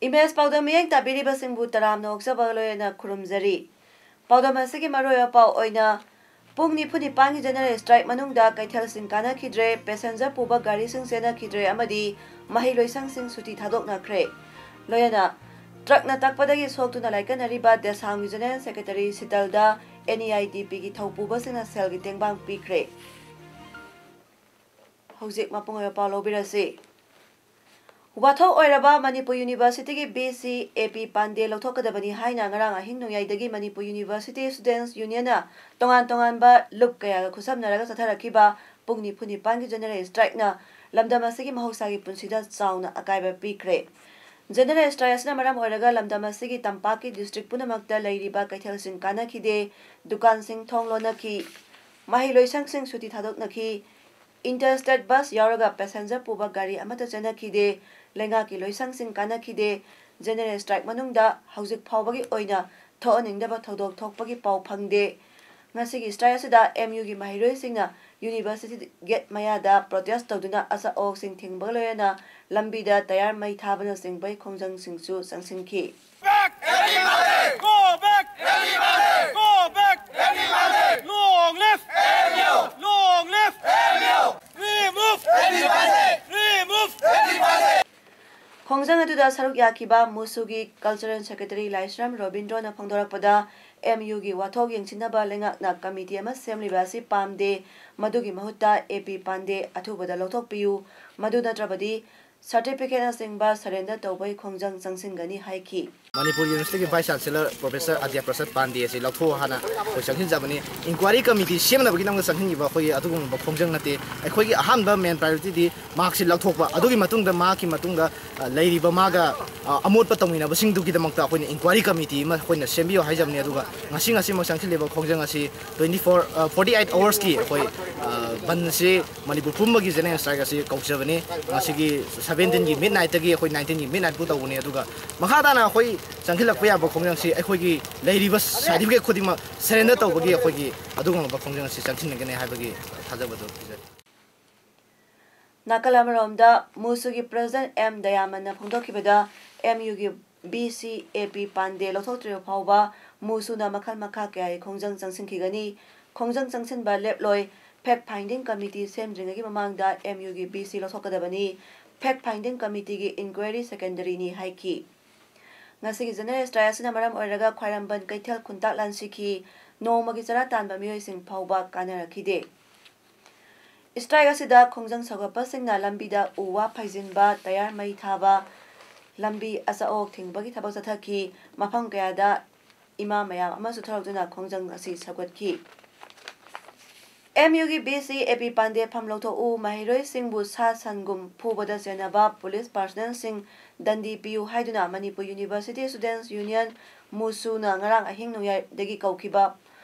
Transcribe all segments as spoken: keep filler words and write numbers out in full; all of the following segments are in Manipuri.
ꯏꯃꯦꯖ ꯄꯥꯎꯗꯝ ꯃꯤꯠꯌꯦꯡ ꯇꯥꯕꯤꯔꯤꯕꯁꯤꯡꯕꯨ ꯇꯔꯥꯝꯅ ꯑꯣꯛꯆꯕ ꯂꯣꯏꯅꯅ ꯈꯨꯔꯨꯝꯖꯔꯤ꯫ ꯄꯥꯎꯗꯝ ꯑꯁꯤꯒꯤ ꯃꯔꯨꯑꯣꯏꯕ ꯄꯥꯎ ꯑꯣꯏꯅ, ꯄꯨꯡ ꯅꯤꯐꯨ ꯅꯤꯄꯥꯟꯒꯤ general strike ꯃꯅꯨꯡꯗ ꯀꯩꯊꯦꯜꯁꯤꯡ ꯀꯥꯟꯅꯈꯤꯗ꯭ꯔꯦ, passenger ꯄꯨꯕ ꯒꯥꯔꯤꯁꯤꯡ ꯆꯦꯟꯅꯈꯤꯗ꯭ꯔꯦ ꯑꯃꯗꯤ ꯃꯍꯩꯂꯣꯏꯁꯪꯁꯤꯡ ꯁꯨꯇꯤ ꯊꯥꯗꯣꯛꯅꯈ꯭ꯔꯦ꯫ ꯂꯣꯏꯅꯅ ꯇ꯭ꯔꯛꯅ ꯇꯛꯄꯗꯒꯤ ꯁꯣꯛꯇꯨꯅ ꯂꯥꯏꯀꯠꯅꯔꯤꯕ ꯗꯦꯁꯥꯝꯒꯤ general secretary ꯁꯤꯇꯜꯗ NEIDPꯒꯤ ꯊꯧꯄꯨꯕꯁꯤꯡꯅ ꯁꯦꯜꯒꯤ ꯇꯦꯡꯕꯥꯡ ꯄꯤꯈ꯭ꯔꯦ꯫ ꯍꯧꯖꯤꯛ ꯃꯄꯨꯡ ꯑꯣꯏꯕ ꯄꯥꯎ ꯂꯧꯕꯤꯔꯁꯤ꯫ ꯋꯥꯊꯣꯛ ꯑꯣꯏꯔꯕ ꯃꯅꯤꯄꯨꯔ ꯌꯨꯅꯤꯚꯔꯁꯤꯇꯤꯒꯤ VC AP ꯄꯥꯟꯗꯦ ꯂꯧꯊꯣꯛꯀꯗꯕꯅꯤ ꯍꯥꯏꯅ ꯉꯔꯥꯡ ꯑꯍꯤꯡ ꯅꯣꯡꯌꯥꯏꯗꯒꯤ ꯃꯅꯤꯄꯨꯔ ꯌꯨꯅꯤꯚꯔꯁꯤꯇꯤ students unionꯅ ꯇꯣꯉꯥꯟ ꯇꯣꯉꯥꯟꯕ ꯂꯨꯞ ꯀꯌꯥꯒ ꯈꯨꯠꯁꯝꯅꯔꯒ ꯆꯠꯊꯔꯛꯈꯤꯕ ꯄꯨꯡ ꯅꯤꯐꯨ ꯅꯤꯄꯥꯟꯒꯤ general strikeꯅ ꯂꯝꯗꯝ ꯑꯁꯤꯒꯤ ꯃꯍꯧꯁꯥꯒꯤ ꯄꯨꯟꯁꯤꯗ ꯆꯥꯎꯅ ꯑꯀꯥꯏꯕ ꯄꯤꯈ꯭ꯔꯦ꯫ General strike ꯑꯁꯤꯅ ꯃꯔꯝ ꯑꯣꯏꯔꯒ ꯂꯝꯗꯝ ꯑꯁꯤꯒꯤ ꯇꯝꯄꯥꯛꯀꯤ district ꯄꯨꯝꯅꯃꯛꯇ ꯂꯩꯔꯤꯕ ꯀꯩꯊꯦꯜꯁꯤꯡ ꯀꯥꯟꯅꯈꯤꯗꯦ, ꯗꯨꯀꯥꯟꯁꯤꯡ ꯊꯣꯡ ꯂꯣꯟꯅꯈꯤ, ꯃꯍꯩꯂꯣꯏꯁꯪꯁꯤꯡ ꯁꯨꯇꯤ ꯊꯥꯗꯣꯛꯅꯈꯤ, inter state bus ꯌꯥꯎꯔꯒ passenger ꯄꯨꯕ ꯒꯥꯔꯤ ꯑꯃꯠꯇ ꯆꯦꯟꯅꯈꯤꯗꯦ, ꯂꯩꯉꯥꯛꯀꯤ ꯂꯣꯏꯁꯪꯁꯤꯡ ꯀꯥꯟꯅꯈꯤꯗꯦ꯫ General strike ꯃꯅꯨꯡꯗ ꯍꯧꯖꯤꯛ ꯐꯥꯎꯕꯒꯤ ꯑꯣꯏꯅ ꯊꯣꯛꯍꯟꯅꯤꯡꯗꯕ ꯊꯧꯗꯣꯛ ꯊꯣꯛꯄꯒꯤ ꯄꯥꯎ ꯐꯪꯗꯦ꯫ ꯉꯁꯤꯒꯤ strike ꯑꯁꯤꯗ MUꯒꯤ ꯃꯍꯩꯔꯣꯏꯁꯤꯡꯅ university gate ꯃꯌꯥꯗ protest ꯇꯧꯗꯨꯅ ꯑꯆꯥ ꯑꯋꯣꯛꯁꯤꯡ ꯊꯤꯡꯕꯒ ꯂꯣꯏꯅꯅ ꯂꯝꯕꯤꯗ ꯇꯌꯥꯔ ꯃꯩ ꯊꯥꯕꯅꯆꯤꯡꯕꯒꯤ ꯈꯣꯡꯖꯪꯁꯤꯡꯁꯨ ꯆꯪꯁꯤꯟꯈꯤ꯫ Back! Everybody! Go back! Everybody! Go back! Everybody! Long live! MU! Long live! MU! Remove! Everybody! Remove! Everybody! ꯈꯣꯡꯖꯪ ꯑꯗꯨꯗ ꯁꯔꯨꯛ ꯌꯥꯈꯤꯕ ꯃꯨꯁꯨꯒꯤ cultural secretary ꯂꯥꯏꯁ꯭ꯔꯝ ꯔꯣꯕꯤꯟꯗ꯭ꯔꯣꯅ ꯐꯣꯡꯗꯣꯔꯛꯄꯗ, MUꯒꯤ ꯋꯥꯊꯣꯛ ꯌꯦꯡꯁꯤꯟꯅꯕ ꯂꯩꯉꯥꯛꯅ committee ꯑꯃ ꯁꯦꯝꯂꯤꯕ ꯑꯁꯤ ꯄꯥꯝꯗꯦ, ꯃꯗꯨꯒꯤ ꯃꯍꯨꯠꯇ AP ꯄꯥꯟꯗꯦ ꯑꯊꯨꯕꯗ ꯂꯧꯊꯣꯛꯄꯤꯌꯨ, ꯃꯗꯨ ꯅꯠꯇ꯭ꯔꯕꯗꯤ ꯁꯥꯔꯇꯤꯐꯤꯀꯦꯠꯅꯆꯤꯡꯕ ꯁꯔꯦꯟꯗꯔ ꯇꯧꯕꯒꯤ ꯈꯣꯡꯖꯪ ꯆꯪꯁꯤꯟꯒꯅꯤ ꯍꯥꯏꯈꯤ꯫ ꯃꯅꯤꯄꯨꯔ ꯌꯨꯅꯤꯚꯔꯁꯤꯇꯤꯒꯤ ꯚꯥꯏꯁ ꯆꯥꯟꯁꯦꯂꯔ ꯄ꯭ꯔꯣꯐꯦꯁꯔ ꯑꯗ꯭ꯌꯥ ꯄ꯭ꯔꯁꯥꯗ ꯄꯥꯟꯗꯦ ꯑꯁꯤ ꯂꯧꯊꯣꯛꯑꯣ ꯍꯥꯏꯅ ꯑꯩꯈꯣꯏ ꯆꯪꯁꯤꯟꯖꯕꯅꯤ꯫ ꯏꯟꯀ꯭ꯋꯥꯏꯔꯤ ꯀꯃꯤꯇꯤ ꯁꯦꯝꯅꯕꯒꯤꯗꯃꯛꯇ ꯆꯪꯁꯤꯟꯈꯤꯕ ꯑꯩꯈꯣꯏꯒꯤ ꯑꯗꯨꯒꯨꯝꯕ ꯈꯣꯡꯖꯪ ꯅꯠꯇꯦ꯫ ꯑꯩꯈꯣꯏꯒꯤ ꯑꯍꯥꯟꯕ ꯃꯦꯟ ꯄ꯭ꯔꯥꯏꯌꯣꯔꯤꯇꯤꯗꯤ ꯃꯍꯥꯛꯁꯤ ꯂꯧꯊꯣꯛꯄ, ꯑꯗꯨꯒꯤ ꯃꯇꯨꯡꯗ ꯃꯍꯥꯛꯀꯤ ꯃꯇꯨꯡꯗ ꯑ, ꯂꯩꯔꯤꯕ ꯃꯥꯒ ꯑ, ꯑꯃꯣꯠꯄ ꯇꯧꯃꯤꯟꯅꯕꯁꯤꯡꯗꯨꯒꯤꯗꯃꯛꯇ ꯑꯩꯈꯣꯏꯅ ꯏꯟꯀ꯭ꯋꯥꯏꯔꯤ ꯀꯃꯤꯇꯤ ꯑꯃ ꯑꯩꯈꯣꯏꯅ ꯁꯦꯝꯕꯤꯌꯨ ꯍꯥꯏꯖꯕꯅꯤ꯫ ꯑꯗꯨꯒ ꯉꯁꯤ ꯉꯁꯤꯃꯛ ꯆꯪꯁꯤꯜꯂꯤꯕ ꯈꯣꯡꯖꯪ ꯑꯁꯤ twenty four, ꯑ, forty eight hours-ꯀꯤ ꯑꯩꯈꯣꯏ, ꯑ, ꯕꯟ ꯑꯁꯤ ꯃꯅꯤꯄꯨꯔ ꯄꯨꯝꯕꯒꯤ ꯖꯦꯅꯔꯦꯜ ꯁ꯭ꯇ꯭ꯔꯥꯏꯛ ꯑꯁꯤ ꯀꯧꯖꯕꯅꯤ꯫ ꯉꯁꯤꯒꯤ seventeen-ꯒꯤ ꯃꯤꯗ ꯅꯥꯏꯠꯇꯒꯤ ꯑꯩꯈꯣꯏ nineteen-ꯒꯤ ꯃꯤꯗ ꯅꯥꯏꯠ ꯐꯥꯎ ꯇꯧꯕꯅꯤ꯫ ꯑꯗꯨꯒ ꯃꯈꯥ ꯇꯥꯅ ꯑꯩꯈꯣꯏ ꯆꯪꯁꯤꯜꯂꯛꯄ ꯌꯥꯕ ꯈꯣꯡꯖꯪꯁꯤ ꯑꯩꯈꯣꯏꯒꯤ ꯂꯩꯔꯤꯕ ꯁꯥꯔꯇꯤꯐꯤꯀꯦꯠ ꯈꯨꯗꯤꯡꯃꯛ ꯁꯔꯦꯟꯗꯔ ꯇꯧꯕꯒꯤ ꯑꯩꯈꯣꯏꯒꯤ ꯑꯗꯨꯒꯨꯝꯂꯕ ꯈꯣꯡꯖꯪ ꯑꯁꯤ ꯆꯪꯁꯤꯟꯅꯒꯅꯤ ꯍꯥꯏꯕꯒꯤ ꯊꯥꯖꯕꯗꯨ ꯄꯤꯖꯔꯤ꯫ ꯅꯥꯀꯜ ꯑꯃꯔꯣꯝꯗ, ꯃꯨꯁꯨꯒꯤ ꯄ꯭ꯔꯦꯁꯤꯗꯦꯟꯠ ꯑꯦꯝ ꯗꯌꯥꯃꯟꯅ ꯐꯣꯡꯗꯣꯛꯈꯤꯕꯗ, ꯑꯦꯝ ꯌꯨꯒꯤ ꯚꯤ ꯁꯤ ꯑꯦ ꯄꯤ ꯄꯥꯟꯗꯦ ꯂꯧꯊꯣꯛꯇ꯭ꯔꯤꯕ ꯐꯥꯎꯕ ꯃꯨꯁꯨꯅ ꯃꯈꯜ ꯃꯈꯥ ꯀꯌꯥꯒꯤ ꯈꯣꯡꯖꯪ ꯆꯪꯁꯤꯟꯈꯤꯒꯅꯤ꯫ ꯈꯣꯡꯖꯪ ꯆꯪꯁꯤꯟꯕ ꯂꯦꯞꯂꯣꯏ꯫ ꯐꯦꯛ ꯐꯥꯏꯟꯗꯤꯡ ꯀꯃꯤꯇꯤ ꯁꯦꯝꯗ꯭ꯔꯤꯉꯩꯒꯤ ꯃꯃꯥꯡꯗ ꯑꯦꯝ ꯌꯨꯒꯤ ꯚꯤ ꯁꯤ ꯂꯧꯊꯣꯛꯀꯗꯕꯅꯤ꯫ ꯐꯦꯛ ꯐꯥꯏꯟꯗꯤꯡ ꯀꯃꯤꯇꯤꯒꯤ ꯏꯟꯀ꯭ꯋꯥꯏꯔꯤ ꯁꯦꯀꯦꯟꯗꯔꯤꯅꯤ ꯍꯥꯏꯈꯤ꯫ ꯉꯁꯤꯒꯤ ꯖꯦꯅꯔꯦꯜ ꯁ꯭ꯇ꯭ꯔꯥꯏꯛ ꯑꯁꯤꯅ ꯃꯔꯝ ꯑꯣꯏꯔꯒ ꯈ꯭ꯋꯥꯏꯔꯝꯕꯟ ꯀꯩꯊꯦꯜ ꯈꯨꯟꯇꯥꯛ ꯂꯥꯟꯁꯤꯈꯤ꯫ ꯅꯣꯡꯃꯒꯤ ꯆꯔꯥ ꯇꯥꯟꯕ ꯃꯤꯑꯣꯏꯁꯤꯡ ꯐꯥꯎꯕ ꯀꯥꯟꯅꯔꯛꯈꯤꯗꯦ꯫ ꯁ꯭ꯇ꯭ꯔꯥꯏꯛ ꯑꯁꯤꯗ ꯈꯣꯡꯖꯪ ꯁꯧꯒꯠꯄꯁꯤꯡꯅ ꯂꯝꯕꯤꯗ ꯎ ꯋꯥ ꯐꯩꯖꯤꯟꯕ, ꯇꯌꯥꯔ ꯃꯩ ꯊꯥꯕ, ꯂꯝꯕꯤ ꯑꯆꯥ ꯑꯋꯣꯛ ꯊꯤꯡꯕꯒꯤ ꯊꯕꯛ ꯆꯠꯊꯈꯤ꯫ ꯃꯐꯝ ꯀꯌꯥꯗ ꯏꯃꯥ ꯃꯌꯥꯝ ꯑꯃꯁꯨ ꯊꯣꯛꯂꯛꯇꯨꯅ ꯈꯣꯡꯖꯪ ꯑꯁꯤ ꯁꯧꯒꯠꯈꯤ꯫ ꯑꯦꯝ ꯌꯨꯒꯤ ꯚꯤ ꯁꯤ ꯑꯦ ꯄꯤ ꯄꯥꯟꯗꯦ ꯐꯝ ꯂꯧꯊꯣꯛꯎ, ꯃꯍꯩꯔꯣꯏꯁꯤꯡꯕꯨ ꯁꯥ ꯁꯟꯒꯨꯝ ꯐꯨꯕꯗ ꯆꯦꯟꯅꯕ ꯄꯨꯂꯤꯁ ꯄꯥꯔꯁꯅꯦꯜꯁꯤꯡ ꯗꯟꯗꯤ ꯄꯤꯌꯨ ꯍꯥꯏꯗꯨꯅ ꯃꯅꯤꯄꯨꯔ ꯌꯨꯅꯤꯚꯔꯁꯤꯇꯤ ꯁ꯭ꯇꯨꯗꯦꯟꯠꯁ ꯌꯨꯅꯤꯌꯟ, ꯃꯨꯁꯨꯅ ꯉꯔꯥꯡ ꯑꯍꯤꯡ ꯅꯣꯡꯌꯥꯏꯗꯒꯤ ꯀꯧꯈꯤꯕ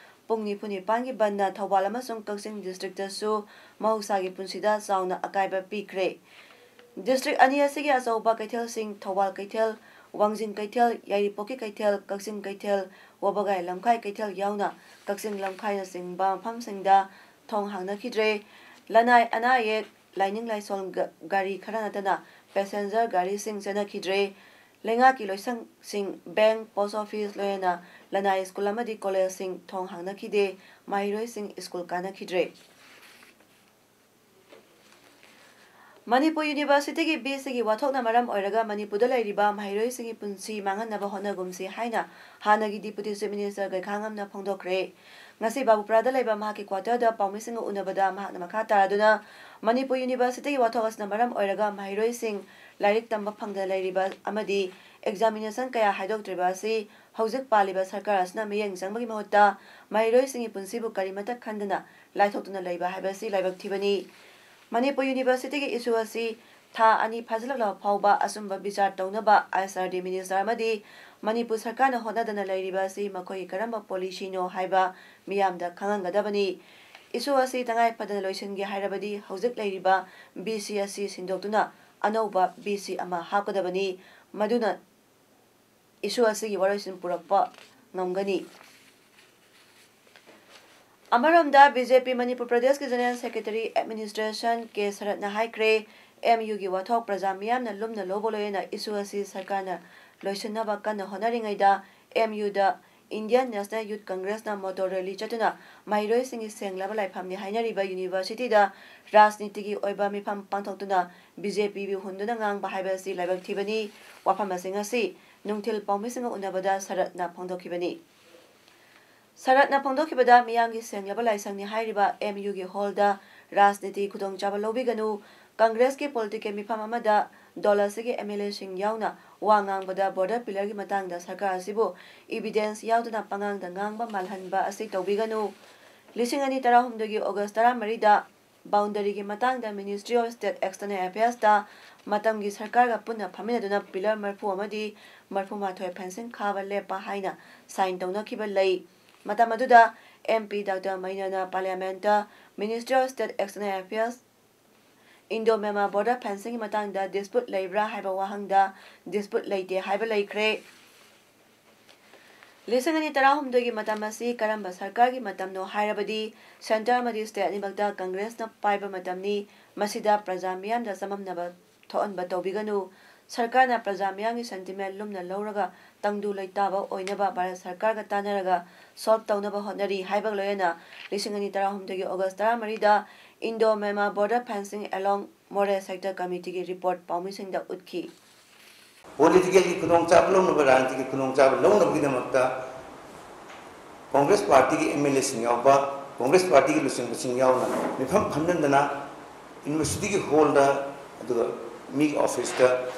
ꯄꯨꯡ ꯅꯤꯐꯨ ꯅꯤꯄꯥꯟꯒꯤ ꯕꯟꯅ ꯊꯧꯕꯥꯜ ꯑꯃꯁꯨꯡ ꯀꯛꯆꯤꯡ ꯗꯤꯁꯇ꯭ꯔꯤꯛꯇꯁꯨ ꯃꯍꯧꯁꯥꯒꯤ ꯄꯨꯟꯁꯤꯗ ꯆꯥꯎꯅ ꯑꯀꯥꯏꯕ ꯄꯤꯈ꯭ꯔꯦ꯫ ꯗꯤꯁꯇ꯭ꯔꯤꯛ ꯑꯅꯤ ꯑꯁꯤꯒꯤ ꯑꯆꯧꯕ ꯀꯩꯊꯦꯜꯁꯤꯡ ꯊꯧꯕꯥꯜ ꯀꯩꯊꯦꯜ, ꯋꯥꯡꯖꯤꯡ ꯀꯩꯊꯦꯜ, ꯌꯥꯏꯔꯤꯄꯣꯛꯀꯤ ꯀꯩꯊꯦꯜ, ꯀꯛꯆꯤꯡ ꯀꯩꯊꯦꯜ, ꯋꯥꯕꯒꯥꯏ ꯂꯝꯈꯥꯏ ꯀꯩꯊꯦꯜ ꯌꯥꯎꯅ ꯀꯛꯆꯤꯡ ꯂꯝꯈꯥꯏꯅꯆꯤꯡꯕ ꯃꯐꯝꯁꯤꯡꯗ ꯊꯣꯡ ꯍꯥꯡꯅꯈꯤꯗ꯭ꯔꯦ꯫ ꯂꯅꯥꯏ ꯑꯅꯥ ꯑꯌꯦꯛ, ꯂꯥꯏꯅꯤꯡ ꯂꯥꯏꯁꯣꯟ ꯒ-, ꯒꯥꯔꯤ ꯈꯔ ꯅꯠꯇꯅ ꯄꯦꯁꯦꯟꯖꯔ ꯒꯥꯔꯤꯁꯤꯡ ꯆꯦꯟꯅꯈꯤꯗ꯭ꯔꯦ꯫ ꯂꯩꯉꯥꯛꯀꯤ ꯂꯣꯏꯁꯪꯁꯤꯡ, ꯕꯦꯡꯛ, ꯄꯣꯁ ꯑꯣꯐꯤꯁ, ꯂꯣꯏꯅꯅ ꯂꯅꯥꯏ ꯁ꯭ꯀꯨꯜ ꯑꯃꯗꯤ ꯀꯣꯂꯦꯖꯁꯤꯡ ꯊꯣꯡ ꯍꯥꯡꯅꯈꯤꯗꯦ꯫ ꯃꯍꯩꯔꯣꯏꯁꯤꯡ ꯁ꯭ꯀꯨꯜ ꯀꯥꯅꯈꯤꯗ꯭ꯔꯦ꯫ ꯃꯅꯤꯄꯨꯔ ꯌꯨꯅꯤꯚꯔꯁꯤꯇꯤꯒꯤ ꯚꯤꯁꯤꯒꯤ ꯋꯥꯊꯣꯛꯅ ꯃꯔꯝ ꯑꯣꯏꯔꯒ ꯃꯅꯤꯄꯨꯔꯗ ꯂꯩꯔꯤꯕ ꯃꯍꯩꯔꯣꯏꯁꯤꯡꯒꯤ ꯄꯨꯟꯁꯤ ꯃꯥꯡꯍꯟꯅꯕ ꯍꯣꯠꯅꯒꯨꯝꯁꯤ ꯍꯥꯏꯅ ꯍꯥꯟꯅꯒꯤ Deputy Chief Minister ꯒꯩꯈꯥꯉꯝꯅ ꯐꯣꯡꯗꯣꯛꯈ꯭ꯔꯦ꯫ ꯉꯁꯤ ꯕꯥꯕꯨꯄꯨꯔꯥꯗ ꯂꯩꯕ ꯃꯍꯥꯛꯀꯤ quarter ꯗ ꯄꯥꯎꯃꯤꯁꯤꯡꯒ ꯎꯅꯕꯗ ꯃꯍꯥꯛꯅ ꯃꯈꯥ ꯇꯥꯔꯗꯨꯅ, ꯃꯅꯤꯄꯨꯔ ꯌꯨꯅꯤꯚꯔꯁꯤꯇꯤꯒꯤ ꯋꯥꯊꯣꯛ ꯑꯁꯤꯅ ꯃꯔꯝ ꯑꯣꯏꯔꯒ ꯃꯍꯩꯔꯣꯏꯁꯤꯡ ꯂꯥꯏꯔꯤꯛ ꯇꯝꯕ ꯐꯪꯗꯅ ꯂꯩꯔꯤꯕ ꯑꯃꯗꯤ examination ꯀꯌꯥ ꯍꯥꯏꯗꯣꯛꯇ꯭ꯔꯤꯕ ꯑꯁꯤ ꯍꯧꯖꯤꯛ ꯄꯥꯜꯂꯤꯕ ꯁꯔꯀꯥꯔ ꯑꯁꯤꯅ ꯃꯤꯠꯌꯦꯡ ꯆꯪꯕꯒꯤ ꯃꯍꯨꯠꯇ ꯃꯍꯩꯔꯣꯏꯁꯤꯡꯒꯤ ꯄꯨꯟꯁꯤꯕꯨ ꯀꯔꯤꯃꯠꯇ ꯈꯟꯗꯅ ꯂꯥꯏꯊꯣꯛꯇꯨꯅ ꯂꯩꯕ ꯍꯥꯏꯕꯁꯤ ꯂꯥꯏꯕꯛ ꯊꯤꯕꯅꯤ꯫ ꯃꯅꯤꯄꯨꯔ ꯌꯨꯅꯤꯚꯔꯁꯤꯇꯤꯒꯤ issue ꯑꯁꯤ ꯊꯥ ꯑꯅꯤ ꯐꯥꯖꯤꯜꯂꯛꯂꯕ ꯐꯥꯎꯕ ꯑꯆꯨꯝꯕ ꯕꯤꯆꯥꯔ ꯇꯧꯅꯕ I S R D minister ꯑꯃꯗꯤ ꯃꯅꯤꯄꯨꯔ ꯁꯔꯀꯥꯔꯅ ꯍꯣꯠꯅꯗꯅ ꯂꯩꯔꯤꯕ ꯑꯁꯤ ꯃꯈꯣꯏꯒꯤ ꯀꯔꯝꯕ policy ꯅꯣ ꯍꯥꯏꯕ ꯃꯤꯌꯥꯝꯗ ꯈꯪꯍꯟꯒꯗꯕꯅꯤ꯫ Issue ꯑꯁꯤ ꯇꯉꯥꯏ ꯐꯗꯅ ꯂꯣꯏꯁꯤꯟꯒꯦ ꯍꯥꯏꯔꯕꯗꯤ ꯍꯧꯖꯤꯛ ꯂꯩꯔꯤꯕ ꯚꯤꯁꯤ ꯑꯁꯤ ꯁꯤꯟꯗꯣꯛꯇꯨꯅ ꯑꯅꯧꯕ ꯚꯤꯁꯤ ꯑꯃ ꯍꯥꯞꯀꯗꯕꯅꯤ꯫ ꯃꯗꯨꯅ issue ꯑꯁꯤꯒꯤ ꯋꯥꯔꯣꯏꯁꯤꯟ ꯄꯨꯔꯛꯄ ꯉꯝꯒꯅꯤ꯫ ꯑꯃꯔꯣꯝꯗ, B J P ꯃꯅꯤꯄꯨꯔ ꯄ꯭ꯔꯗꯦꯁꯀꯤ General Secretary Administration ꯀꯦ ꯁꯔꯠꯅ ꯍꯥꯏꯈ꯭ꯔꯦ, M U ꯒꯤ ꯋꯥꯊꯣꯛ ꯄ꯭ꯔꯖꯥ ꯃꯤꯌꯥꯝꯅ ꯂꯨꯝꯅ ꯂꯧꯕ ꯂꯣꯏꯅꯅ issue ꯑꯁꯤ ꯁꯔꯀꯥꯔꯅ ꯂꯣꯏꯁꯤꯟꯅꯕ ꯀꯟꯅ ꯍꯣꯠꯅꯔꯤꯉꯩꯗ, M U ꯗ Indian National Youth Congress ꯅ motor rally ꯆꯠꯇꯨꯅ ꯃꯍꯩꯔꯣꯏꯁꯤꯡꯒꯤ ꯁꯦꯡꯂꯕ ꯂꯥꯏꯐꯝꯅꯤ ꯍꯥꯏꯅꯔꯤꯕ university ꯗ ꯔꯥꯖꯅꯤꯇꯤꯒꯤ ꯑꯣꯏꯕ ꯃꯤꯐꯝ ꯄꯥꯡꯊꯣꯛꯇꯨꯅ B J P ꯕꯨ ꯍꯨꯟꯗꯨꯅ ꯉꯥꯡꯕ ꯍꯥꯏꯕ ꯑꯁꯤ ꯂꯥꯏꯕꯛ ꯊꯤꯕꯅꯤ꯫ ꯋꯥꯐꯝ ꯑꯁꯤ ꯉꯁꯤ ꯅꯨꯡꯊꯤꯜ ꯄꯥꯎꯃꯤꯁꯤꯡꯒ ꯎꯅꯕꯗ ꯁꯔꯠꯅ ꯐꯣꯡꯗꯣꯛꯈꯤꯕꯅꯤ꯫ ꯁꯔꯠꯅ ꯐꯣꯡꯗꯣꯛꯈꯤꯕꯗ, ꯃꯤꯌꯥꯝꯒꯤ ꯁꯦꯡꯂꯕ ꯂꯥꯏꯁꯪꯅꯤ ꯍꯥꯏꯔꯤꯕ M U ꯒꯤ hall ꯗ ꯔꯥꯖꯅꯤꯇꯤ ꯈꯨꯗꯣꯡꯆꯥꯕ ꯂꯧꯕꯤꯒꯅꯨ, Congress ꯀꯤ political ꯃꯤꯐꯝ ꯑꯃꯗ ꯗꯣꯜ ꯑꯁꯤꯒꯤ M L A ꯁꯤꯡ ꯌꯥꯎꯅ ꯋꯥ ꯉꯥꯡꯕꯗ border pillar ꯒꯤ ꯃꯇꯥꯡꯗ ꯁꯔꯀꯥꯔ ꯑꯁꯤꯕꯨ evidence ꯌꯥꯎꯗꯅ ꯄꯉꯥꯡꯗ ꯉꯥꯡꯕ ꯃꯥꯜꯍꯟꯕ ꯑꯁꯤ ꯇꯧꯕꯤꯒꯅꯨ꯫ ꯂꯤꯁꯤꯡ ꯑꯅꯤ ꯇꯔꯥꯍꯨꯝꯗꯣꯏꯒꯤ August ꯇꯔꯥꯃꯔꯤꯗ boundary ꯒꯤ ꯃꯇꯥꯡꯗ Ministry of State External Affairs ꯇ ꯃꯇꯝꯒꯤ ꯁꯔꯀꯥꯔꯒ ꯄꯨꯟꯅ ꯐꯝꯃꯤꯟꯅꯗꯨꯅ pillar ꯃꯔꯤꯐꯨ ꯑꯃꯗꯤ ꯃꯔꯤꯐꯨꯃꯥꯊꯣꯏ fencing ꯈꯥꯕ ꯂꯦꯞꯄ ꯍꯥꯏꯅ sign ꯇꯧꯅꯈꯤꯕ ꯂꯩ꯫ ꯃꯇꯝ ꯑꯗꯨꯗ M P Doctor ꯃꯩꯅꯥꯅ Parliament ꯇ Ministry of State External Affairs, Indo-Myanmar border fencing ꯒꯤ ꯃꯇꯥꯡꯗ dispute ꯂꯩꯕ꯭ꯔꯥ ꯍꯥꯏꯕ ꯋꯥꯍꯪꯗ dispute ꯂꯩꯇꯦ ꯍꯥꯏꯕ ꯂꯩꯈ꯭ꯔꯦ꯫ ꯂꯤꯁꯤꯡ ꯑꯅꯤ ꯇꯔꯥꯍꯨꯝꯗꯣꯏꯒꯤ ꯃꯇꯝ ꯑꯁꯤ ꯀꯔꯝꯕ ꯁꯔꯀꯥꯔꯒꯤ ꯃꯇꯝꯅꯣ ꯍꯥꯏꯔꯕꯗꯤ, centre ꯑꯃꯗꯤ state ꯑꯅꯤꯃꯛꯇ Congress ꯅ ꯄꯥꯏꯕ ꯃꯇꯝꯅꯤ꯫ ꯃꯁꯤꯗ ꯄ꯭ꯔꯖꯥ ꯃꯤꯌꯥꯝꯗ ꯆꯃꯝꯅꯕ ꯊꯣꯛꯍꯟꯕ ꯇꯧꯕꯤꯒꯅꯨ꯫ ꯁꯔꯀꯥꯔꯅ ꯄ꯭ꯔꯖꯥ ꯃꯤꯌꯥꯝꯒꯤ sentiment ꯂꯨꯝꯅ ꯂꯧꯔꯒ ꯇꯪꯗꯨ ꯂꯩꯇꯥꯕ ꯑꯣꯏꯅꯕ ꯚꯥꯔꯠ ꯁꯔꯀꯥꯔꯒ ꯇꯥꯟꯅꯔꯒ solve ꯇꯧꯅꯕ ꯍꯣꯠꯅꯔꯤ ꯍꯥꯏꯕꯒ ꯂꯣꯏꯅꯅ, ꯂꯤꯁꯤꯡ ꯑꯅꯤ ꯇꯔꯥꯍꯨꯝꯗꯣꯏꯒꯤ August ꯇꯔꯥꯃꯔꯤꯗ Indo-Myanmar border fencing along ꯃꯣꯔꯦ ꯁꯦꯛꯇꯔ ꯀꯃꯤꯇꯤꯒꯤ ꯔꯤꯄꯣꯔꯠ ꯄꯥꯎꯃꯤꯁꯤꯡꯗ ꯎꯠꯈꯤ꯫ ꯄꯣꯂꯤꯇꯤꯀꯦꯜꯒꯤ ꯈꯨꯗꯣꯡꯆꯥꯕ ꯂꯧꯅꯕ, ꯔꯥꯖꯅꯤꯇꯤꯒꯤ ꯈꯨꯗꯣꯡꯆꯥꯕ ꯂꯧꯅꯕꯒꯤꯗꯃꯛꯇ ꯀꯣꯡꯒ꯭ꯔꯦꯁ ꯄꯥꯔꯇꯤꯒꯤ ꯑꯦꯝ ꯑꯦꯜ ꯑꯦꯁꯤꯡ ꯌꯥꯎꯕ, ꯀꯣꯡꯒ꯭ꯔꯦꯁ ꯄꯥꯔꯇꯤꯒꯤ ꯂꯨꯆꯤꯡꯕꯁꯤꯡ ꯌꯥꯎꯅ ꯃꯤꯐꯝ ꯐꯝꯖꯤꯟꯗꯅ ꯌꯨꯅꯤꯚꯔꯁꯤꯇꯤꯒꯤ ꯍꯣꯜꯗ, ꯑꯗꯨꯒ ꯃꯤꯒꯤ ꯑꯣꯐꯤꯁꯇ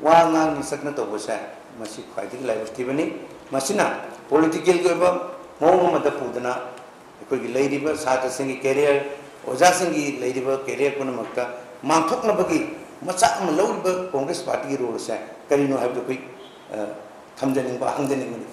ꯋꯥ ꯉꯥꯡꯅ ꯆꯠꯅ ꯇꯧꯕꯁꯦ, ꯃꯁꯤ ꯈ꯭ꯋꯥꯏꯗꯒꯤ ꯂꯥꯏꯕꯛ ꯊꯤꯕꯅꯤ꯫ ꯃꯁꯤꯅ ꯄꯣꯂꯤꯇꯤꯀꯦꯜꯒꯤ ꯑꯣꯏꯕ ꯃꯑꯣꯡ ꯑꯃꯗ ꯄꯨꯗꯅ ꯑꯩꯈꯣꯏꯒꯤ ꯂꯩꯔꯤꯕ ꯁꯥꯇ꯭ꯔꯁꯤꯡꯒꯤ ꯀꯦꯔꯤꯌꯔ, ꯑꯣꯖꯥꯁꯤꯡꯒꯤ ꯂꯩꯔꯤꯕ ꯀꯦꯔꯤꯌꯔ ꯄꯨꯝꯅꯃꯛꯇ ꯃꯥꯡꯊꯣꯛꯅꯕꯒꯤ ꯃꯆꯥꯛ ꯑꯃ ꯂꯧꯔꯤꯕ ꯀꯣꯡꯒ꯭ꯔꯦꯁ ꯄꯥꯔꯇꯤꯒꯤ ꯔꯣꯜ ꯑꯁꯦ ꯀꯔꯤꯅꯣ ꯍꯥꯏꯕꯗꯨ ꯑꯩꯈꯣꯏ, ꯑ, ꯊꯝꯖꯅꯤꯡꯕ, ꯍꯪꯖꯅꯤꯡꯕꯅꯤ꯫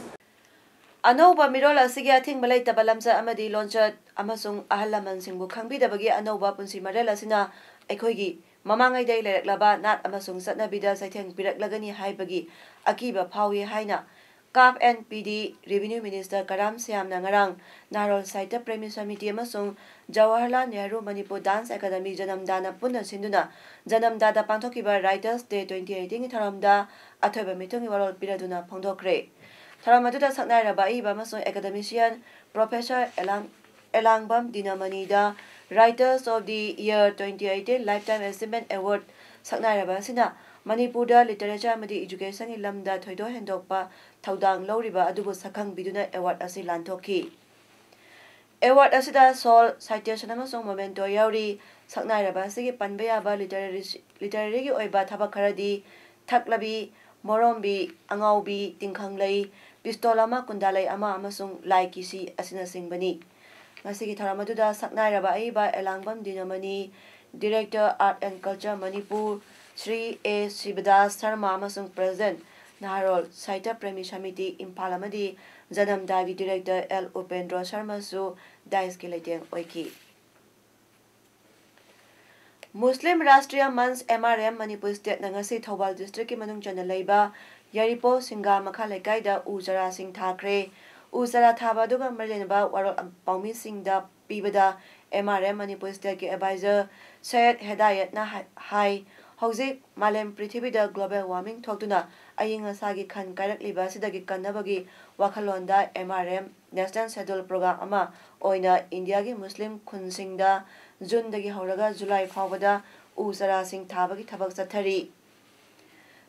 ꯑꯅꯧꯕ ꯃꯤꯔꯣꯜ ꯑꯁꯤꯒꯤ ꯑꯊꯤꯡꯕ ꯂꯩꯇꯕ ꯂꯝꯆꯠ ꯑꯃꯗꯤ ꯂꯣꯟꯆꯠ ꯑꯃꯁꯨꯡ ꯑꯍꯜ ꯂꯃꯟꯁꯤꯡꯕꯨ ꯈꯪꯕꯤꯗꯕꯒꯤ ꯑꯅꯧꯕ ꯄꯨꯟꯁꯤ ꯃꯔꯦꯜ ꯑꯁꯤꯅ ꯑꯩꯈꯣꯏꯒꯤ ꯃꯃꯥꯡꯉꯩꯗꯒꯤ ꯂꯩꯔꯛꯂꯕ ꯅꯥꯠ ꯑꯃꯁꯨꯡ ꯆꯠꯅꯕꯤꯗ ꯆꯩꯊꯦꯡ ꯄꯤꯔꯛꯂꯒꯅꯤ ꯍꯥꯏꯕꯒꯤ ꯑꯀꯤꯕ ꯐꯥꯎꯏ ꯍꯥꯏꯅ ꯀꯥꯞ ꯑꯦꯟ ꯄꯤ ꯗꯤ ꯔꯦꯚꯤꯅ꯭ꯌꯨ ꯃꯤꯅꯤꯁꯇꯔ ꯀꯔꯥꯝ ꯁ꯭ꯌꯥꯝꯅ ꯉꯔꯥꯡ ꯅꯍꯥꯔꯣꯜ ꯁꯥꯍꯤꯇ꯭ꯌ ꯄ꯭ꯔꯦꯃꯤ ꯁꯃꯤꯇꯤ ꯑꯃꯁꯨꯡ ꯖꯋꯥꯍꯔꯂꯥꯜ ꯅꯦꯍꯔꯨ ꯃꯅꯤꯄꯨꯔ ꯗꯥꯟꯁ ꯑꯦꯀꯥꯗꯃꯤ ꯖꯅꯝꯗꯥꯅ ꯄꯨꯟꯅ ꯁꯤꯟꯗꯨꯅ ꯖꯅꯝꯗꯥꯗ ꯄꯥꯡꯊꯣꯛꯈꯤꯕ Writers Day twenty eighteenꯒꯤ ꯊꯧꯔꯝꯗ ꯑꯊꯣꯏꯕ ꯃꯤꯊꯨꯡꯒꯤ ꯋꯥꯔꯣꯜ ꯄꯤꯔꯗꯨꯅ ꯐꯣꯡꯗꯣꯛꯈ꯭ꯔꯦ꯫ ꯊꯧꯔꯝ ꯑꯗꯨꯗ ꯁꯛꯅꯥꯏꯔꯕ ꯑꯏꯕ ꯑꯃꯁꯨꯡ ꯑꯦꯀꯥꯗꯃꯤꯁꯤꯌꯟ professor ꯑꯦꯂꯥꯡ-, Elangbam ꯗꯤꯅꯃꯅꯤꯗ Writers of the Year twenty eighteen Lifetime Achievement Award ꯁꯛꯅꯥꯏꯔꯕ ꯑꯁꯤꯅ ꯃꯅꯤꯄꯨꯔꯗ ꯂꯤꯇꯔꯦꯆꯔ ꯑꯃꯗꯤ ꯏꯖꯨꯀꯦꯁꯟꯒꯤ ꯂꯝꯗ ꯊꯣꯏꯗꯣꯛ ꯍꯦꯟꯗꯣꯛꯄ ꯊꯧꯗꯥꯡ ꯂꯧꯔꯤꯕ ꯑꯗꯨꯕꯨ ꯁꯛꯈꯪꯕꯤꯗꯨꯅ ꯑꯦꯋꯥꯔꯗ ꯑꯁꯤ ꯂꯥꯟꯊꯣꯛꯈꯤ꯫ ꯑꯦꯋꯥꯔꯗ ꯑꯁꯤꯗ ꯁꯣꯜ, ꯁꯥꯏꯇꯦꯁꯟ ꯑꯃꯁꯨꯡ ꯃꯣꯃꯦꯟꯇꯣ ꯌꯥꯎꯔꯤ꯫ ꯁꯛꯅꯥꯏꯔꯕ ꯑꯁꯤꯒꯤ ꯄꯟꯕ ꯌꯥꯕ ꯂꯤꯇꯔꯦꯔꯤ-, ꯂꯤꯇꯔꯦꯔꯤꯒꯤ ꯑꯣꯏꯕ ꯊꯕꯛ ꯈꯔꯗꯤ ꯊꯛꯂꯕꯤ, ꯃꯣꯔꯣꯝꯕꯤ, ꯑꯉꯥꯎꯕꯤ, ꯇꯤꯡꯈꯪꯂꯩ, ꯄꯤꯁꯇꯣꯜ ꯑꯃ, ꯀꯨꯟꯗꯥꯂꯩ ꯑꯃ ꯑꯃꯁꯨꯡ ꯂꯥꯏ ꯀꯤꯁꯤ ꯑꯁꯤꯅꯆꯤꯡꯕꯅꯤ꯫ ꯉꯁꯤꯒꯤ ꯊꯧꯔꯝ ꯑꯗꯨꯗ ꯁꯛꯅꯥꯏꯔꯕ ꯑꯏꯕ ꯑꯦꯂꯥꯡꯕꯝ ꯗꯤꯅꯃꯅꯤ, Director Art and Culture Manipur, Shri ꯑꯦ ꯁꯤꯕꯗꯥꯁ ꯁꯔꯃ ꯑꯃꯁꯨꯡ President ꯅꯍꯥꯔꯣꯜ ꯁꯥꯍꯤꯇ꯭ꯌ ꯄ꯭ꯔꯦꯃꯤ ꯁꯃꯤꯇꯤ ꯏꯝꯐꯥꯜ ꯑꯃꯗꯤ ꯖꯅꯝꯗꯥꯒꯤ Director ꯑꯦꯜ ꯎꯄꯦꯟꯗ꯭ꯔꯣ ꯁꯔꯃꯁꯨ ꯗꯥꯏꯁꯀꯤ ꯂꯩꯇꯦꯡ ꯑꯣꯏꯈꯤ꯫ ꯃꯨꯁꯂꯤꯝ ꯔꯥꯁꯇ꯭ꯔꯤꯌ ꯃꯟꯆ, ꯑꯦꯝ ꯑꯥꯔ ꯑꯦꯝ, ꯃꯅꯤꯄꯨꯔ ꯁ꯭ꯇꯦꯠꯅ ꯉꯁꯤ ꯊꯧꯕꯥꯜ ꯗꯤꯁꯇ꯭ꯔꯤꯛꯀꯤ ꯃꯅꯨꯡ ꯆꯟꯅ ꯂꯩꯕ ꯌꯥꯏꯔꯤꯄꯣꯛ ꯁꯤꯡꯒꯥ ꯃꯈꯥ ꯂꯩꯀꯥꯏꯗ ꯎ ꯆꯥꯔꯥꯁꯤꯡ ꯊꯥꯈ꯭ꯔꯦ꯫ ꯎ ꯆꯥꯔꯥ ꯊꯥꯕ ꯑꯗꯨꯒ ꯃꯔꯤ ꯂꯩꯅꯕ ꯋꯥꯔꯣꯜ ꯄꯥꯎꯃꯤꯁꯤꯡꯗ ꯄꯤꯕꯗ ꯑꯦꯝ ꯑꯥꯔ ꯑꯦꯝ ꯃꯅꯤꯄꯨꯔ ꯁ꯭ꯇꯦꯠꯀꯤ ꯑꯦꯗꯚꯥꯏꯖꯔ ꯁꯌꯦꯗ ꯍꯦꯗꯥꯌꯠꯅ ꯍꯥꯏ, ꯍꯥꯏ, ꯍꯧꯖꯤꯛ ꯃꯥꯂꯦꯝ ꯄ꯭ꯔꯤꯊꯤꯕꯤꯗ ꯒ꯭ꯂꯣꯕꯦꯜ ꯋꯥꯔꯃꯤꯡ ꯊꯣꯛꯇꯨꯅ ꯑꯏꯪ ꯑꯁꯥꯒꯤ ꯈꯟ ꯀꯥꯏꯔꯛꯂꯤꯕ ꯑꯁꯤꯗꯒꯤ ꯀꯟꯅꯕꯒꯤ ꯋꯥꯈꯜꯂꯣꯟꯗ M R M national schedule programme ꯑꯃ ꯑꯣꯏꯅ ꯏꯟꯗꯤꯌꯥꯒꯤ ꯃꯨꯁꯂꯤꯝ ꯈꯨꯟꯁꯤꯡꯗ ꯖꯨꯟꯗꯒꯤ ꯍꯧꯔꯒ ꯖꯨꯂꯥꯏ ꯐꯥꯎꯕꯗ ꯎ ꯆꯥꯔꯥꯁꯤꯡ ꯊꯥꯕꯒꯤ ꯊꯕꯛ ꯆꯠꯊꯔꯤ꯫